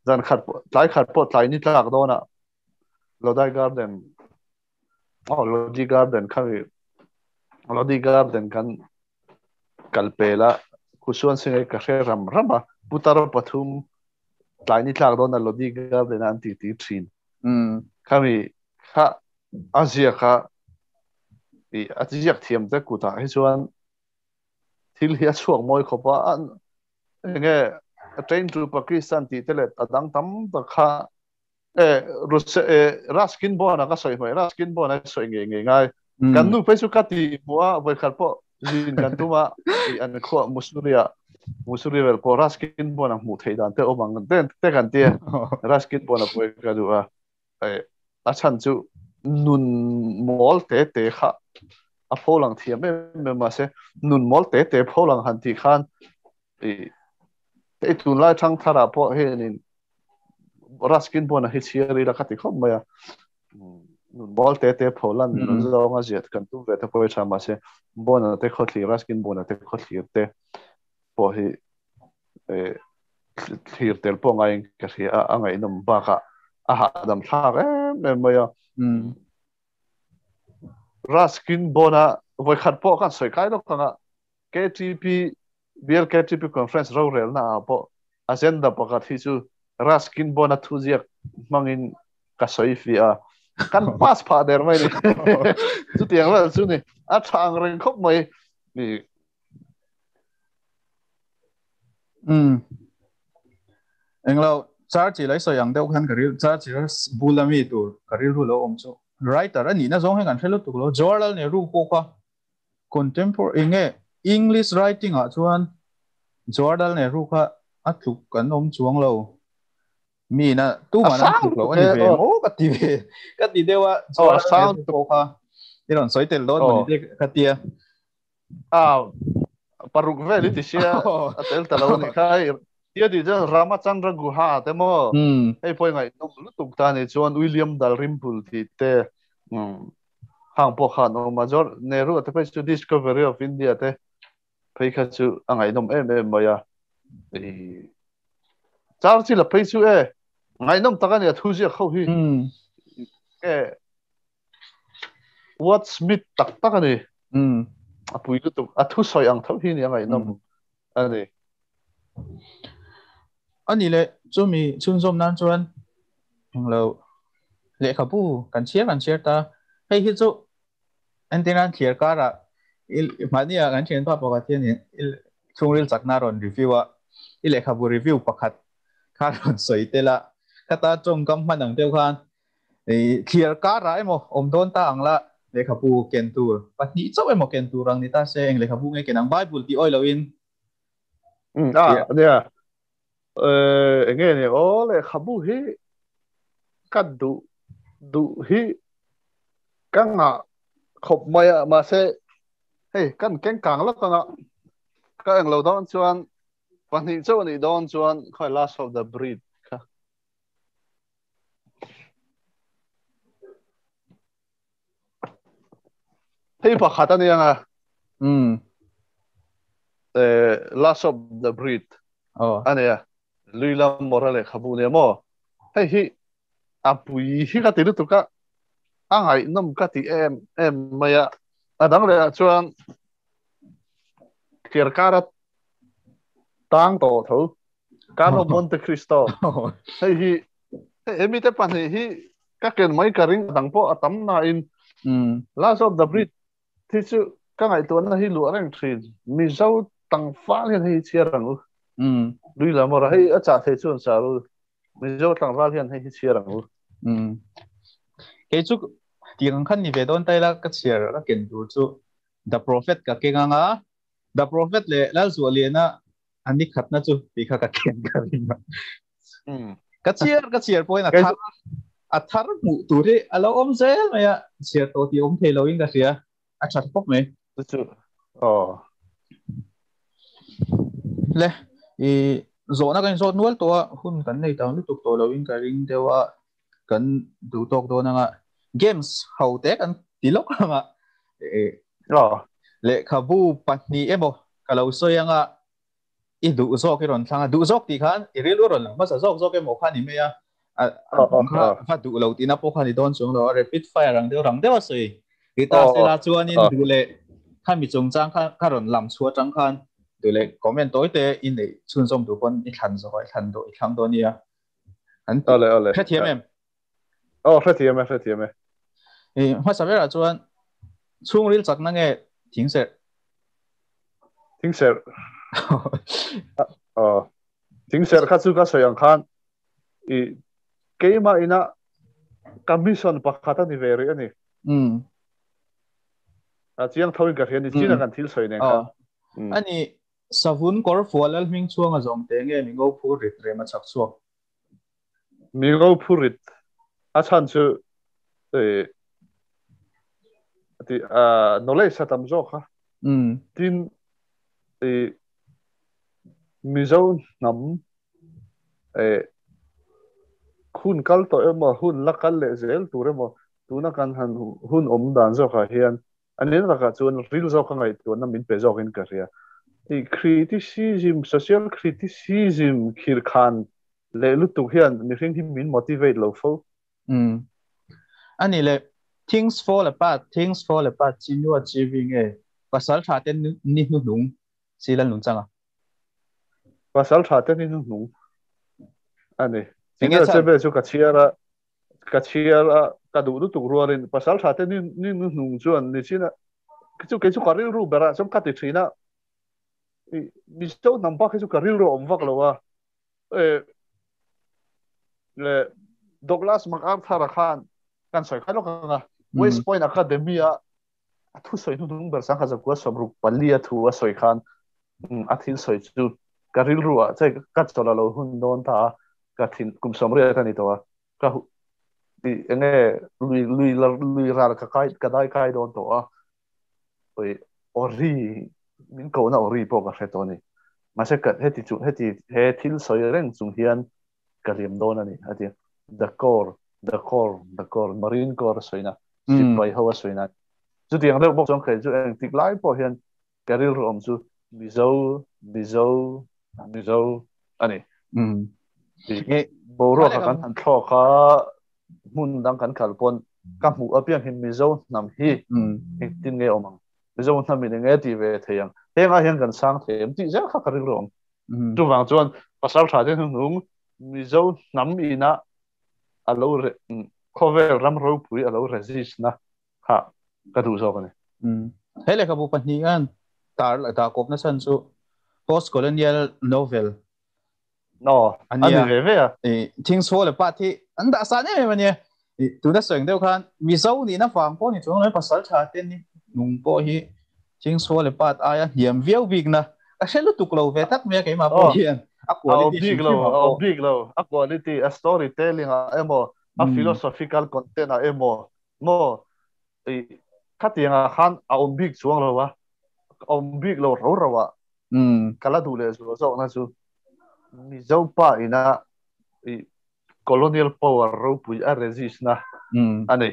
zan khat tlai khat pawh tlai ni tlak dawn a Lodai Garden Oh, Lodi Garden kha mi Lodi Garden kan kal pel a Khusuan Singh ka hre ram ram a putar pathum tlai ni tlak dawn a Lodi Garden an ti ti thin kha mi kha a zia kha i a ziak thiam te kutah hi chuan thil hi a chhuak mawi khawp a enge train to Pakistan tih te leh a dang tam tak kha Ruskin Bond a ka sawi hmai Ruskin Bond a sawi ngei ngei ngai kan nu phei chu ka ti hmu a voi khat pawh zin kan tum a i an khuah Mussoorie ah Mussoorie vel pawh Ruskin Bond a hmuh theih dan te awm ang te te kan tia Ruskin Bond a pawh ka duh a a chhan chu nun mawl te te kha a pho lang thiam em em mahse nun mawl te te pho lang han tih khan i te tunlai thang tharah pawh hianin Ruskin pawh na hi chhiar ila ka ti khawp mai a nun ball te te pho lan zawng a ziat kan tum ve te pawh hi tha mahse bona te khaw thlir Ruskin bona te khaw thlir te pawh hi thlir tel pawh ngaiin ka hria a a ngaihnawm bakah a hahdam thlak em em mai a Ruskin bona vawikhat pawh kan sawi kai lawk anga KTP BLKTP Conference rorelna ah pawh agenda pakhat hi chu Ruskin Bond-a thuziak hmangin ka sawi fiah a, kan pass phah der mai ni. Chutiang vel chu ni, a tha ang reng khawp mai ni. Englo, Churchill ai sawi ang deuh khan ka ril Churchill bula mi tur ka rilru lo awm chu writer a nihna zawng hi kan hre lutuk lo Jawaharlal Nehru pawh kha contemporary eng nge English writing ah chuan Jawaharlal Nehru kha a tluk kan awm chuang lo mi na tu man an tluk lo a ni ve maw ka ti ve ka ti deuh a Jawaharlal Nehru pawh kha i rawn sawi tel dawn mawni te ka tia. A paruk vel i ti sia a tel ta lo a nih kha hei tia tih chuan Ramachandra Guha te maw hei pawh i ngaihnawm lutuk ta ni chuan William Dalrymple tih te hang pawh kha an awm a George Nehru te phei chu Discovery of India te phei kha chu a ngaihnawm em em mai a Churchill a phei chu e ngaihnawm tak a ni a thu ziak ho hi e What Smith tak tak a ni. A pui lutuk. A thusawi ang tho hi ni a ngaihnawm a ni. A ni le, chumi chhunzawm nan chuan englo lehkhabu kan chhiar kan chhiar ta. Hei hi chu entirnan thliar karah mahnia kan thianpa pakhat hian chhungril chakna rawn review a, i lehkhabu review pakhat kha rawn sawi tel a, khata tawngkam hman ang deuh khan Thliar karah emaw awm dawn ta ang la, lehkhabu ken tur pahnih chauh emaw ken tur ang ni ta se, eng lehkhabu nge ken ang? Bible tih awi loin. A, nia. Eng nge ni aw, lehkhabu hi ka duh duh hi ka ngah khawp mai a, mahse hei kan keng kang lawk anga ka eng lo dawn chuan pahnih chauh a nih dawn chuan khawi Last of the Breed kha. Hei pakhat a nia nga. Eh, Last of the Breed. Oh. A nia. Lui lam mawra lehkhabu nia maw. Hei hi a pui hi ka ti lutuk a. A ngaihnawm ka ti em em mai a. A dang leh ah chuan thliarkar a tang tawh tho. Count of Monte Cristo. Hei hi hemi te pahnih hi ka ken mai ka ring dang pawh a tam nain Last of the Breed thi chu ka ngaihtuahna hi luah reng thin. Mizo tlangval hian hei hi chhiar ang u. Lui lam awrh a hei a chah thei chuan chah ru. Mizo tlangval hian hei hi chhiar ang u. Kei chu tiang khan ni ve dawn ta ila ka chhiar ka ken tur chu The Prophet ka keng ang a. The Prophet leh Lalzuahliana a ni khatna chu tih kha ka ken ka ring a. Ka chhiar ka chhiar pawhin a thar a thar hmuh tur hi a lo awm zel mai a, chhiar tawh tih awm thei loin ka hria, a tha khawp mai. Chu aw. Le, i zawhna kan inzawt nual tawh a, hun kan nei tang lutuk tawh loin ka ring deuh a, kan duh tawk dawn anga games ho te kan ti lawk anga lehkhabu pahnih emaw ka lo sawi anga i duh zawk i rawn thlang a duh zawk tih khan i rilru rawn lang hmasa zawk zawk emaw kha ni mai a kha va duh lo tihna pawh kha ni dawn chuang lo a rapid fire ang deuh rang deuh a sawi ti ta sela chuanin duh leh kha mi chungchang kha kha rawn lam chhuah atang khan duh leh comment tawi te i neih chhunzawm duh pawn i thlan zawh i thlan duh i thlang dawn nia. An Ole ole. Hrethiam em? Oh, hrethiam e, hrethiam e. I hmasa berah chuan chhungril chakna nge thingserh? Thingserh. Oh. Thingserh kha chu ka sawi ang khan i keimah ina ka mission pakhat a ni ve rih a ni. A chiang tho in ka hria ni chin a kan thil sawi nen khan. Ani Savun kawr fual lal hming chhuang a zawng teh nge mi ngo phur rit rem a chak chhuak? Mi ngo phur rit a chhan chu ti knowledge a tam zawk a. Tin Mizo hnam hun kal tawh emaw hun la kal leh zel tur emaw tuna kan han hun awm dan zawkah hian A nen lakah chuan ril zawk a ngaihtuahna min pe zawkin ka hria. I criticism, social criticism khirkhan leh lutuk hian mihring hi min motivate lo fo. Umm. A nih leh, Things Fall Apart, Things Fall Apart chi nu a chi vi nge Pasal tha te ni hnuhnung si Lalnun changa? Pasal tha te ni hnuhnung a ni. Enge chhan? Chu ka chhiar a, Ka chhiar a, ka duh lutuk rualin pasal tha te ni ni nu hnung chuan ni chin a, chu kei chu ka rilru berah chuan ka ti thin a, i Mizo hnam bak hi chu ka rilru a awm vak lo a, e Le Douglas MacArthur khan kan soi khai lok anga West Point Academy a thu soi hnu hnung ber 1964 a thu a soi khan a thil soi chu ka rilru ah che ka chola lo hun don ta ka thin kum 80 ka ni to a ka ti enge lui lui lui ral ka kai ka dai kai don to a oi ori min ko na ori po ka hre to ni ma se ka heti chu heti he thil soi reng chung hian ka liam don ani ati the core the core the core Marine Corps soina sipai ho a soina chu tiang deuh bawk chuan khei chu eng tik lai pawh hian ka rilru awm chu Mizo Mizo Mizo ani boruak kan han thlawk a hmun dang kan kal pawn ka hmuh apiang hi Mizo hnam hi engtin nge awm ang Mizo hnam in enge ti ve thei ang hengah hian kan sang thei em tih zel kha ka rilru awm chuvang chuan pasal tha te hnuhnung Mizo hnam ina alo khawvel ram ropui alo resist na kha ka duh zawk ani. He lehkhabu pahnih an tar dah kawp na chhan chu post colonial novel no ani ve ve a Things Fall Apart hi an dah san em em ania tuna sawi deuh khan Mizo nihna vang pawh ni chuang lo pasal tha te ni nung pawh hi Things Fall Apart aia hniam viau bik na ka hre lutuk lo ve tak mai a keimah pawh hian a quality hrim hrim ah pawh bik lo a quality a storytelling ah emaw a philosophical content ah emaw maw khatiang ah khan a awm bik chuang lo a awm bik lo ro ro ah ka la duh leh zual zawk na chu Mizo pa ina colonial power ropui a resist na ani.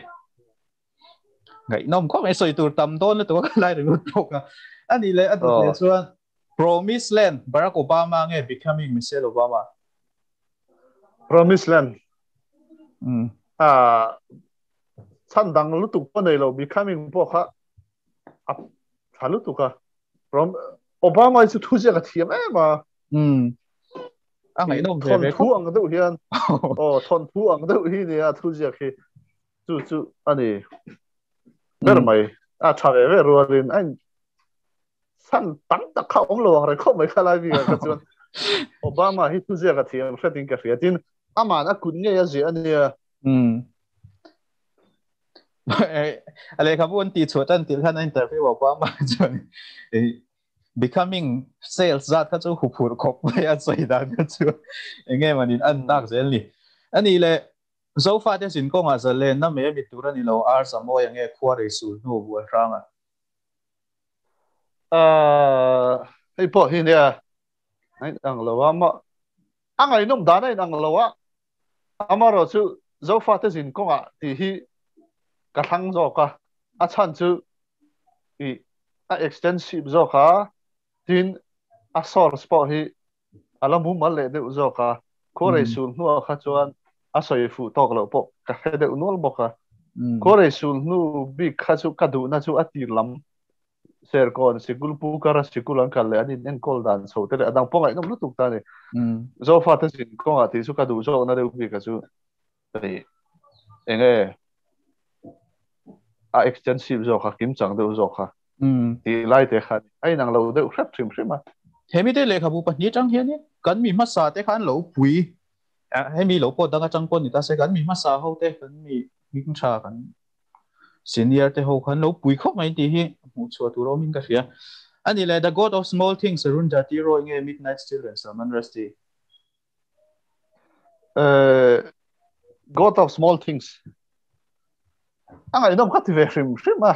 Ngaihnawm khawp mai sawi tur tam dawn lutuk a ka lai ringawt bawk a. Ani leh a duh leh chuan Promised Land Barack Obama nge Becoming Michelle Obama? Promised Land. Chhan dang lutuk pawh nei lo Becoming pawh kha a tha lutuk a. Prom Obama hi chu thu ziak a thiam em a. A ngaihnawm ve ve thu ang deuh hian aw thon thu ang deuh hi nia thu ziak hi chu chu ani ber mai a tha ve ve rualin a san tam tak kha awm lo ang reng khawp mai kha lai bik ah kha chuan Obama hi thu ziak a thiam hretin ka hria tin aman a kut ngei a ziah ania. A lehkhabu an tih chhuah tan tirh khan a interview Obama chuan becoming sales zat kha chu huphurh khawp mai a sawi dan kha chu enge manin an tak zel ni. Ani le Zofate zin kawngah zalenna mai a mi tur a ni lo ar zamawi ange khua rei sul hnu bual hranga. Hei pawh hi nia a inang lo a ma a ngaihnawm dan a inang lo a amarawh chu Zofate zin kawngah tih hi ka thlang zawk a a chhan chu i a extensive zawk a tin a source pawh hi a la mumal leh deuh zawk a khuarei sul hnuah kha chuan a sawi fuh tawk loh pawh ka hre deuh nual bawk a khuarei sul hnu bik kha chu ka duhna chu a tir lam Serkawn sikul pu kara sikul an kal leh an in enkawl dan chho te leh a dang pawh ngaihnawm lutuk ta a ni. Zofate zin kawngah tih chu ka duh zawkna deuh bik a chu hei enge a extensive zawk a kimchang deuh zawk kha tih lai te kha a inang lo deuh hrep hrim hrim a. Hemi te lehkhabu pahnih atang hian kan mi hmasa te khan lo pui hemi lo pawh dang atang pawh ni ta se kan mi hmasa ho te kan mi hming tha kan senior te ho khan lo pui khawp mai tih hi hmuh chhuah tur awmin ka hria. Ani le The God of Small Things Arundhati Roy nge Midnight's Children Salman Rushdie? God of Small Things a ngaihnawm kha ti ve hrim hrim a.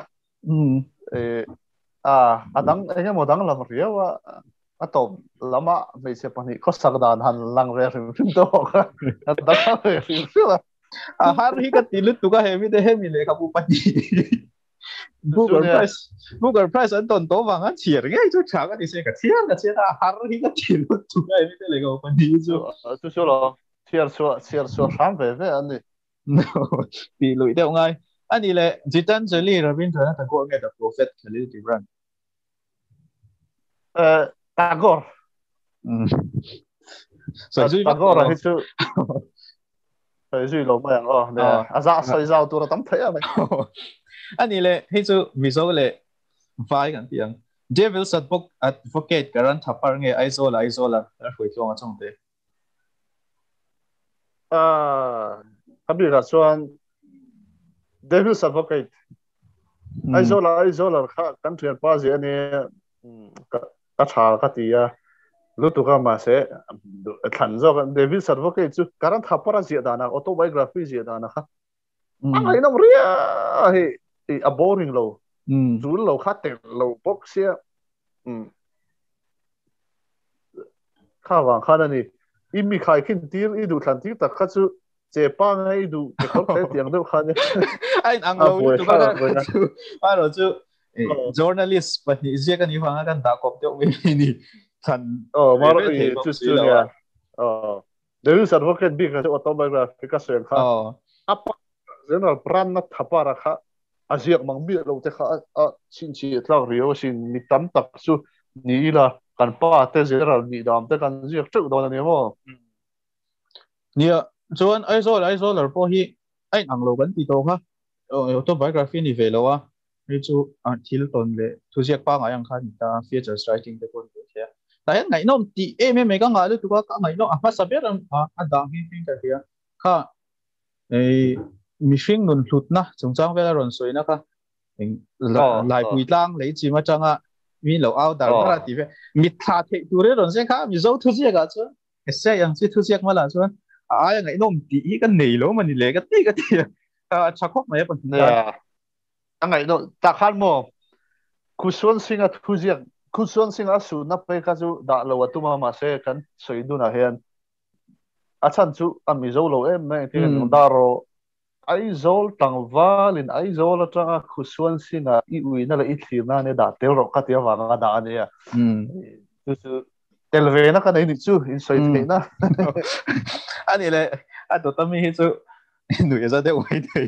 A dang engemaw dang lam riau a a tawp lama hmeichhe pahnih khawsak dan han lang ve hrim hrim te pawh kha a dang lam ve hrim hrim a. A har hi ka ti lutuk a hemi te hemi lehkhabu pahnih Booker Prize Booker Prize an tawn tawh vang an chhiar ngei chu tha ka ti se ka chhiar ka chhiar a har hi ka ti lutuk a hemi te lehkhabu pahnih chu. Chu chu lo chhiar chhuah chhiar chhuah hram ve ve an ni. Ti luih deuh ngai. Ani le Gitanjali Rabindranath Tagore nge The Prophet Khalil Gibran? Tagore. Tagore hi chu sawi zui lo mai ang aw. A za sawi zau tur a tam thei a mai. Ani le hei chu Mizo leh Vai kan ti ang. Devil's Advocate Karan Thapar nge Aizawl Aizawl a hruai tluang a chawng te. A kami ra chuan Devil's Advocate. Aizawl Aizawl kha kan thian pa zi ani ka ka tha ka ti a lutuka ma se thlan zawk Devil's Advocate chu karan thapara zia dana autobiography zia dana kha angai nam ria hi a boring lo chul lo kha tel lo bawk sia kha wang khan ani i mi khai khin tir i du thlan tir tak kha chu che pa ngai du ke khop te tiang deuh khan ai ang lo tu ka chu a ro chu journalist pahnih zia kan ni hwanga kan da kop deuh mai ni than oh mar i chu chu nia oh Devil's Advocate bik kha chu autobiography ka sawi kha apa general pran na thapara kha a ziak mang mi lo te kha a chin chi tlak riau sin mi tam tak chu ni ila kan pa te general ni dam te kan ziak teuh dawn ani maw. Nia chuan Aizawl Aizawl ar pawh hi a in ang lo kan ti tawh kha autobiography ni ve lo a hei chu thil tawn leh thuziak pangngai ang kha a ni ta features writing te pawh a ni ve thei a tah hian ngaihnawm tih em em mai ka ngah lutuk a ka ngaihnawm a hmasa ber a dah nghe nghe ka hria kha ei mihring nun hlutna chungchang vel a rawn sawina kha eng laipui tlang lei chim atanga mi lo au dar dar a ti ve mitthla theih tur e rawn ziak kha Mizo thuziak ah chuan essay ang chi thuziak mala chuan a aia ngaihnawm tih hi ka nei lo mani le ka ti ka ti a tha khawp mai a pahnih a a ngaihnawm tak khan maw Khusuan Singh a thuziak Khusuan Singh a sunna phei kha chu dah lo a tum a mahse kan sawi dunah hian a chhan chu a Mizo lo em mai engtin nge dar rawh Aizawl tlangvalin Aizawl atanga Khusuan Singh-a i uina leh i thlirna ania dah tel rawh ka ti avanga dah a nia. Chu chu tel ve na ka nei nih chu in sawi theihna. A nih leh a dawt ami hi chu nuih a za deuh mai thei.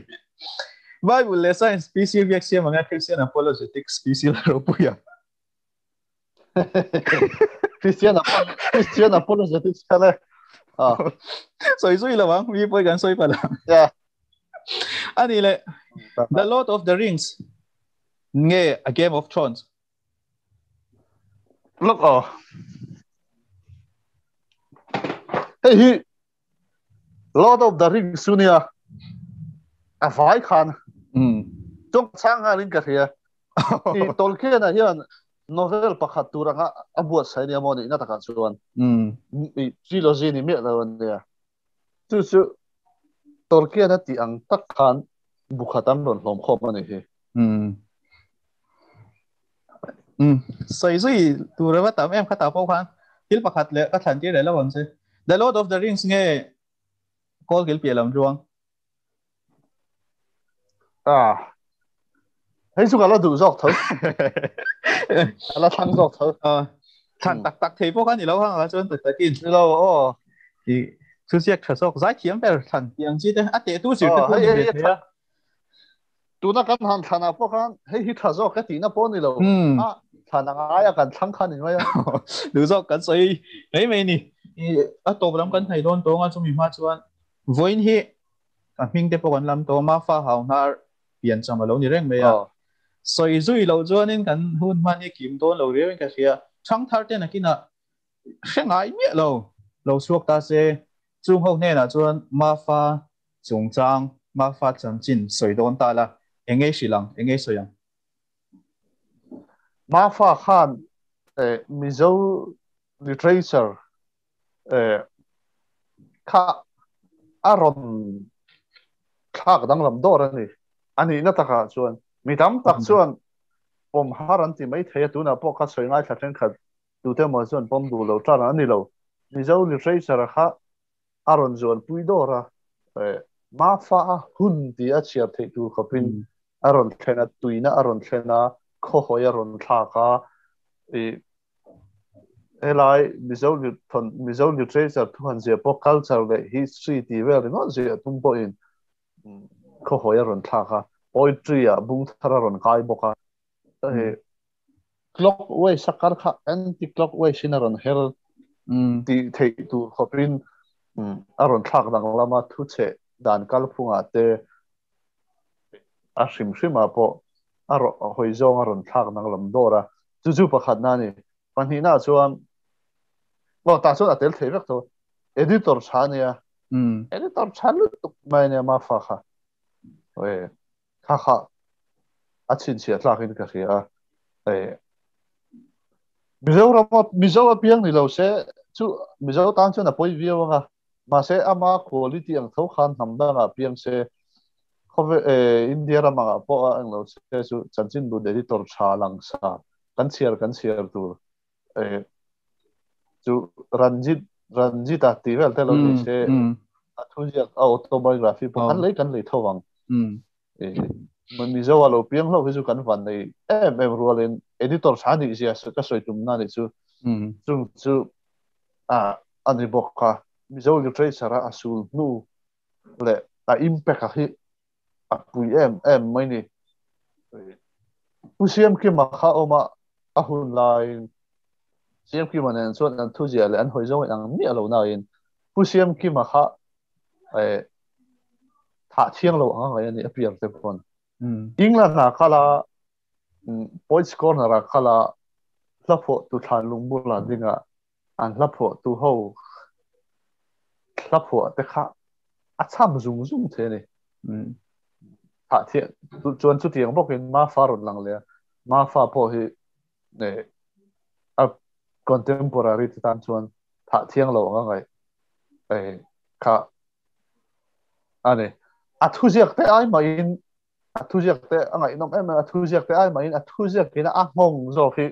Bible leh Science PC biak siam anga Christian Apologetics PC la ropui a. Christian Christian Apologetics kha le. Ah. Sawi zui lo ang, mi pawi kan sawi palh ang. Yeah. A nih leh The Lord of the Rings nge A Game of Thrones? Look oh. Hei hi Lord of the Rings chu nia a vai khan chawng chang nghalin ka hria. I Tolkien a hian novel pakhat tur anga a buatsaih nia maw nihna takah chuan i trilogy ni miah lo ania. Chu chu Tolkien a tih ang tak khan bu khat an rawn hlawm khawm a ni hi. Sawi zui tur ava tam em khatah pawh khan thil pakhat leh ka thlan tir leh lo ang che. The Lord of the Rings nge Kawlkil piah lam ruang? Ah. Hei chu ka la duh zawk tho. Ka la thlang zawk tho. Ah. Thlan tak tak thei pawh kha ni lo hang ah chuan tak takin. Ni lo aw. I thu ziak tha zawk zai thiam ber thlan tih ang chi te a teh tu zir te pawh ni ve thei a. Tuna kan han thlan ah pawh khan hei hi tha zawk ka tihna pawh ni lo. A thlan a ngai a kan thlang kha ni mai a. Duh zawk kan sawi mai mai ni. A tawp lam kan hnai dawn tawng a chumi hma chuan vawiin hi a hming te pawh kan lam tawh a Mafa hau hnar pian cham a lo ni reng mai a. Sawi zui loh chuanin kan hun hman hi kim dawn lo riau in ka hria. Thangthar te nakinah hre ngai miah lo. Lo chhuak ta se chung ho hnenah chuan Mafa Chungchang Mafa chanchin sawi dawn ta la, eng ngei hrilh ang, eng ngei sawi ang? Mafa khan Mizo literature kha a rawn thlak danglam dawr a ni. A nihna takah chuan mi tam tak chuan pawm har an ti mai thei a, tunah pawh kha sawi ngaithla thenkhat tute emaw chuan pawm duh lo tan a ni lo. Mizo literature kha a rawn zuanpui dawr a, Mafa a hun tih a chhiar theih tur khawpin a rawn thlen a, tuina a rawn thlen a, khawhawi a rawn thlak a, i helai Mizo Mizo literature thu han ziah pawh culture leh history tih vel ringawt ziah tum pawhin khawhawi a rawn thlak a, poetry ah bung thar a rawn kai bawk a, clockwise a kar kha anti clockwise in a rawn her tih theih tur khawpin a rawn thlak dang lama thu chhe dan kalphungah te a hrim hrimah pawh a hawi zawng a rawn thlak dang lam dawr a chu chu pakhat na ni pahnihna chuan aw tah chuan a tel thei vek tho editor tha nia. Editor tha lutuk mai nia ma fa kha. E kha kha a chhinchhiah tlakin ka hria a. E Mizoram Mizo apiang ni lo se chu Mizo tan chuan a pawi viau anga mahse ama quality ang tho khan hnam dangah piang se khawve India ram angah pawh a englo se chu chanchinbu editor tha lang sa kan chhiar kan chhiar tur e chu Ranjit Ranjita tih vel te lo ni se a thu ziak a autobiography pawh kan lei kan lei tho ang e Mizo a lo piang hlauh hi chu kan van nei em em rualin editor tha nih zia ka sawi tum na nih chu chung chu a ani bawk kha Mizo literature a sul hnu leh a impact a hi a pui em em mai ni. Pu Siamkima kha awm a, a hun laiin Siamkima nen chuan an thuziah leh an hawi zawng in ang miah lo nain Pu Siamkima kha eh thah thiang lo ang a ngaih a ni a piar te pawn. England ah kal a, Points Corner ah kal a, hla phuah tu thlan lung bulah ding a, an hla phuah tu ho hla phuah te kha a cham zung zung thei a ni. Thah thiah chuan chutiang bawkin Mafa rawn lang leh a, Mafa pawh hi a contemporary te tan chuan thah thiang lo ang a ngaih kha a ni. A thuziak te ai mahin a thuziak te a ngaihnawm em em a thuziak te ai mahin a thuziak in a nghawng zawk hi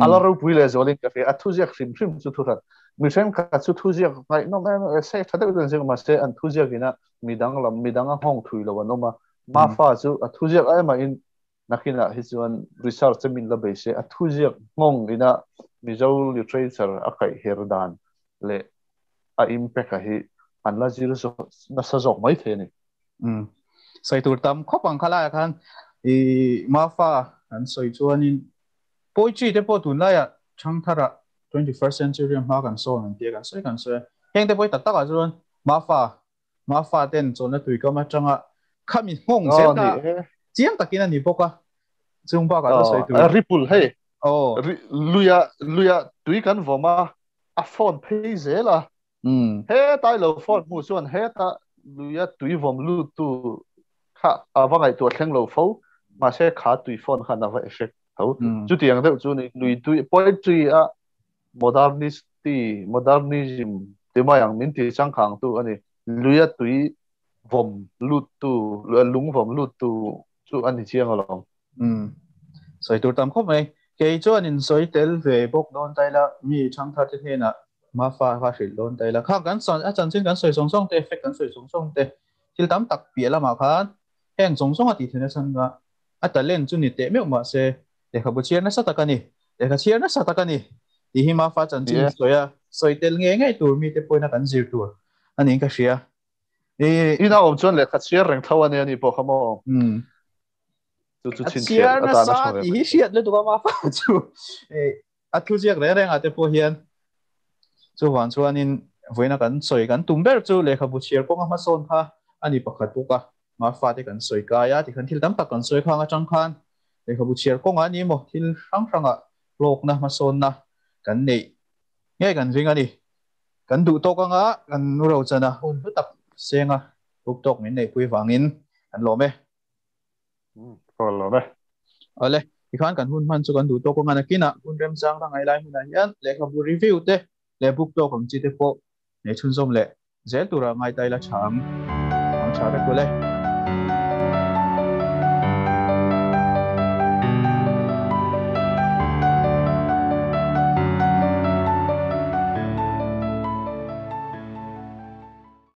a la ropui leh zualin ka hria a thuziak hrim hrim chu thuhran mi thenkhat chu thuziak ngaihnawm em em se tha deuh deuh ziak mahse an thuziak ina midang lam midang a nghawng thui lo an awm a Mafa chu a thuziak ai mahin nakinah hi chuan research min la bei se a thuziak nghawng ina Mizo literature a kaih her dan leh a impact a hi an la zir nasa zawk mai thei a ni. Sawi tur tam khawp ang kha laiah khan i Mafa an sawi chuanin poetry te pawh tunlaiah Thangthara 21st century a hma kan sawn an tia kan sawi kan sawi a. Heng te pawh hi tak takah chuan Mafa Mafa ten chawlhna tuikam atanga khami nghawng zel kha chiang takin a ni bawk a. Chung bakah chuan sawi tur. Ripple hei. Luia luia tui kan vawm a a phone phei zel a. Hetai lo phone hmu chuan heta luia tui vawm lut tu kha a va ngaihtuah thleng lo fo mahse kha tui phone khan a va effect tho. Chutiang deuh chu ni lui tui poetry a modernisti modernism ti mai ang min ti changkang tu ani luia tui vawm lut tu lung vawm lut tu chu ani chiang alawm. Sawi tur tam khawp mai. Kei chuan in sawi tel ve bawk dawn ta ila mi thangthar te hnenah Mafa kha hrilh dawn ta ila kha kan a chanchin kan sawi zawng zawng te effect kan sawi zawng zawng te thil tam tak piah lamah khan heng zawng zawng a tih theihna chhan kha a talent chu ni teh meuh mahse lehkhabu chhiar nasa tak a ni lehkha chhiar nasa tak a ni tih hi Mafa chanchin sawi a sawi tel ngei ngei tur mite pawhin a kan zir tur a niin ka hria. Ina awm chuan lehkha chhiar reng tho a nia ni pawh kha maw. Chu chu A chhiar nasa tih hi hriat lutuk a Mafa chu a thu ziak reng reng ah te pawh hian chuvang chuanin vawiina kan sawi kan tum ber chu lehkhabu chhiar kawnga hmasawn kha a ni pakhat bawk a Mafa te kan sawi kai a tikhan thil tam tak kan sawi khang atang khan lehkhabu chhiar kawngah a ni maw thil hrang hrangah hlawkna hmasawnna kan neih ngei kan ring a ni kan duh tawk anga kan rochana hun hlu tak senga buk tawk min neihpui vangin kan lawm e. Ka lawm e. Awle, tikhan kan hun hman chu kan duh tawk anga nakinah hun remchang la ngai lai hmunah hian lehkhabu review te leh book talk ang chi te pawh nei chhunzawm leh zel tura ngai ta ila tha ang. Ang tha vek ule.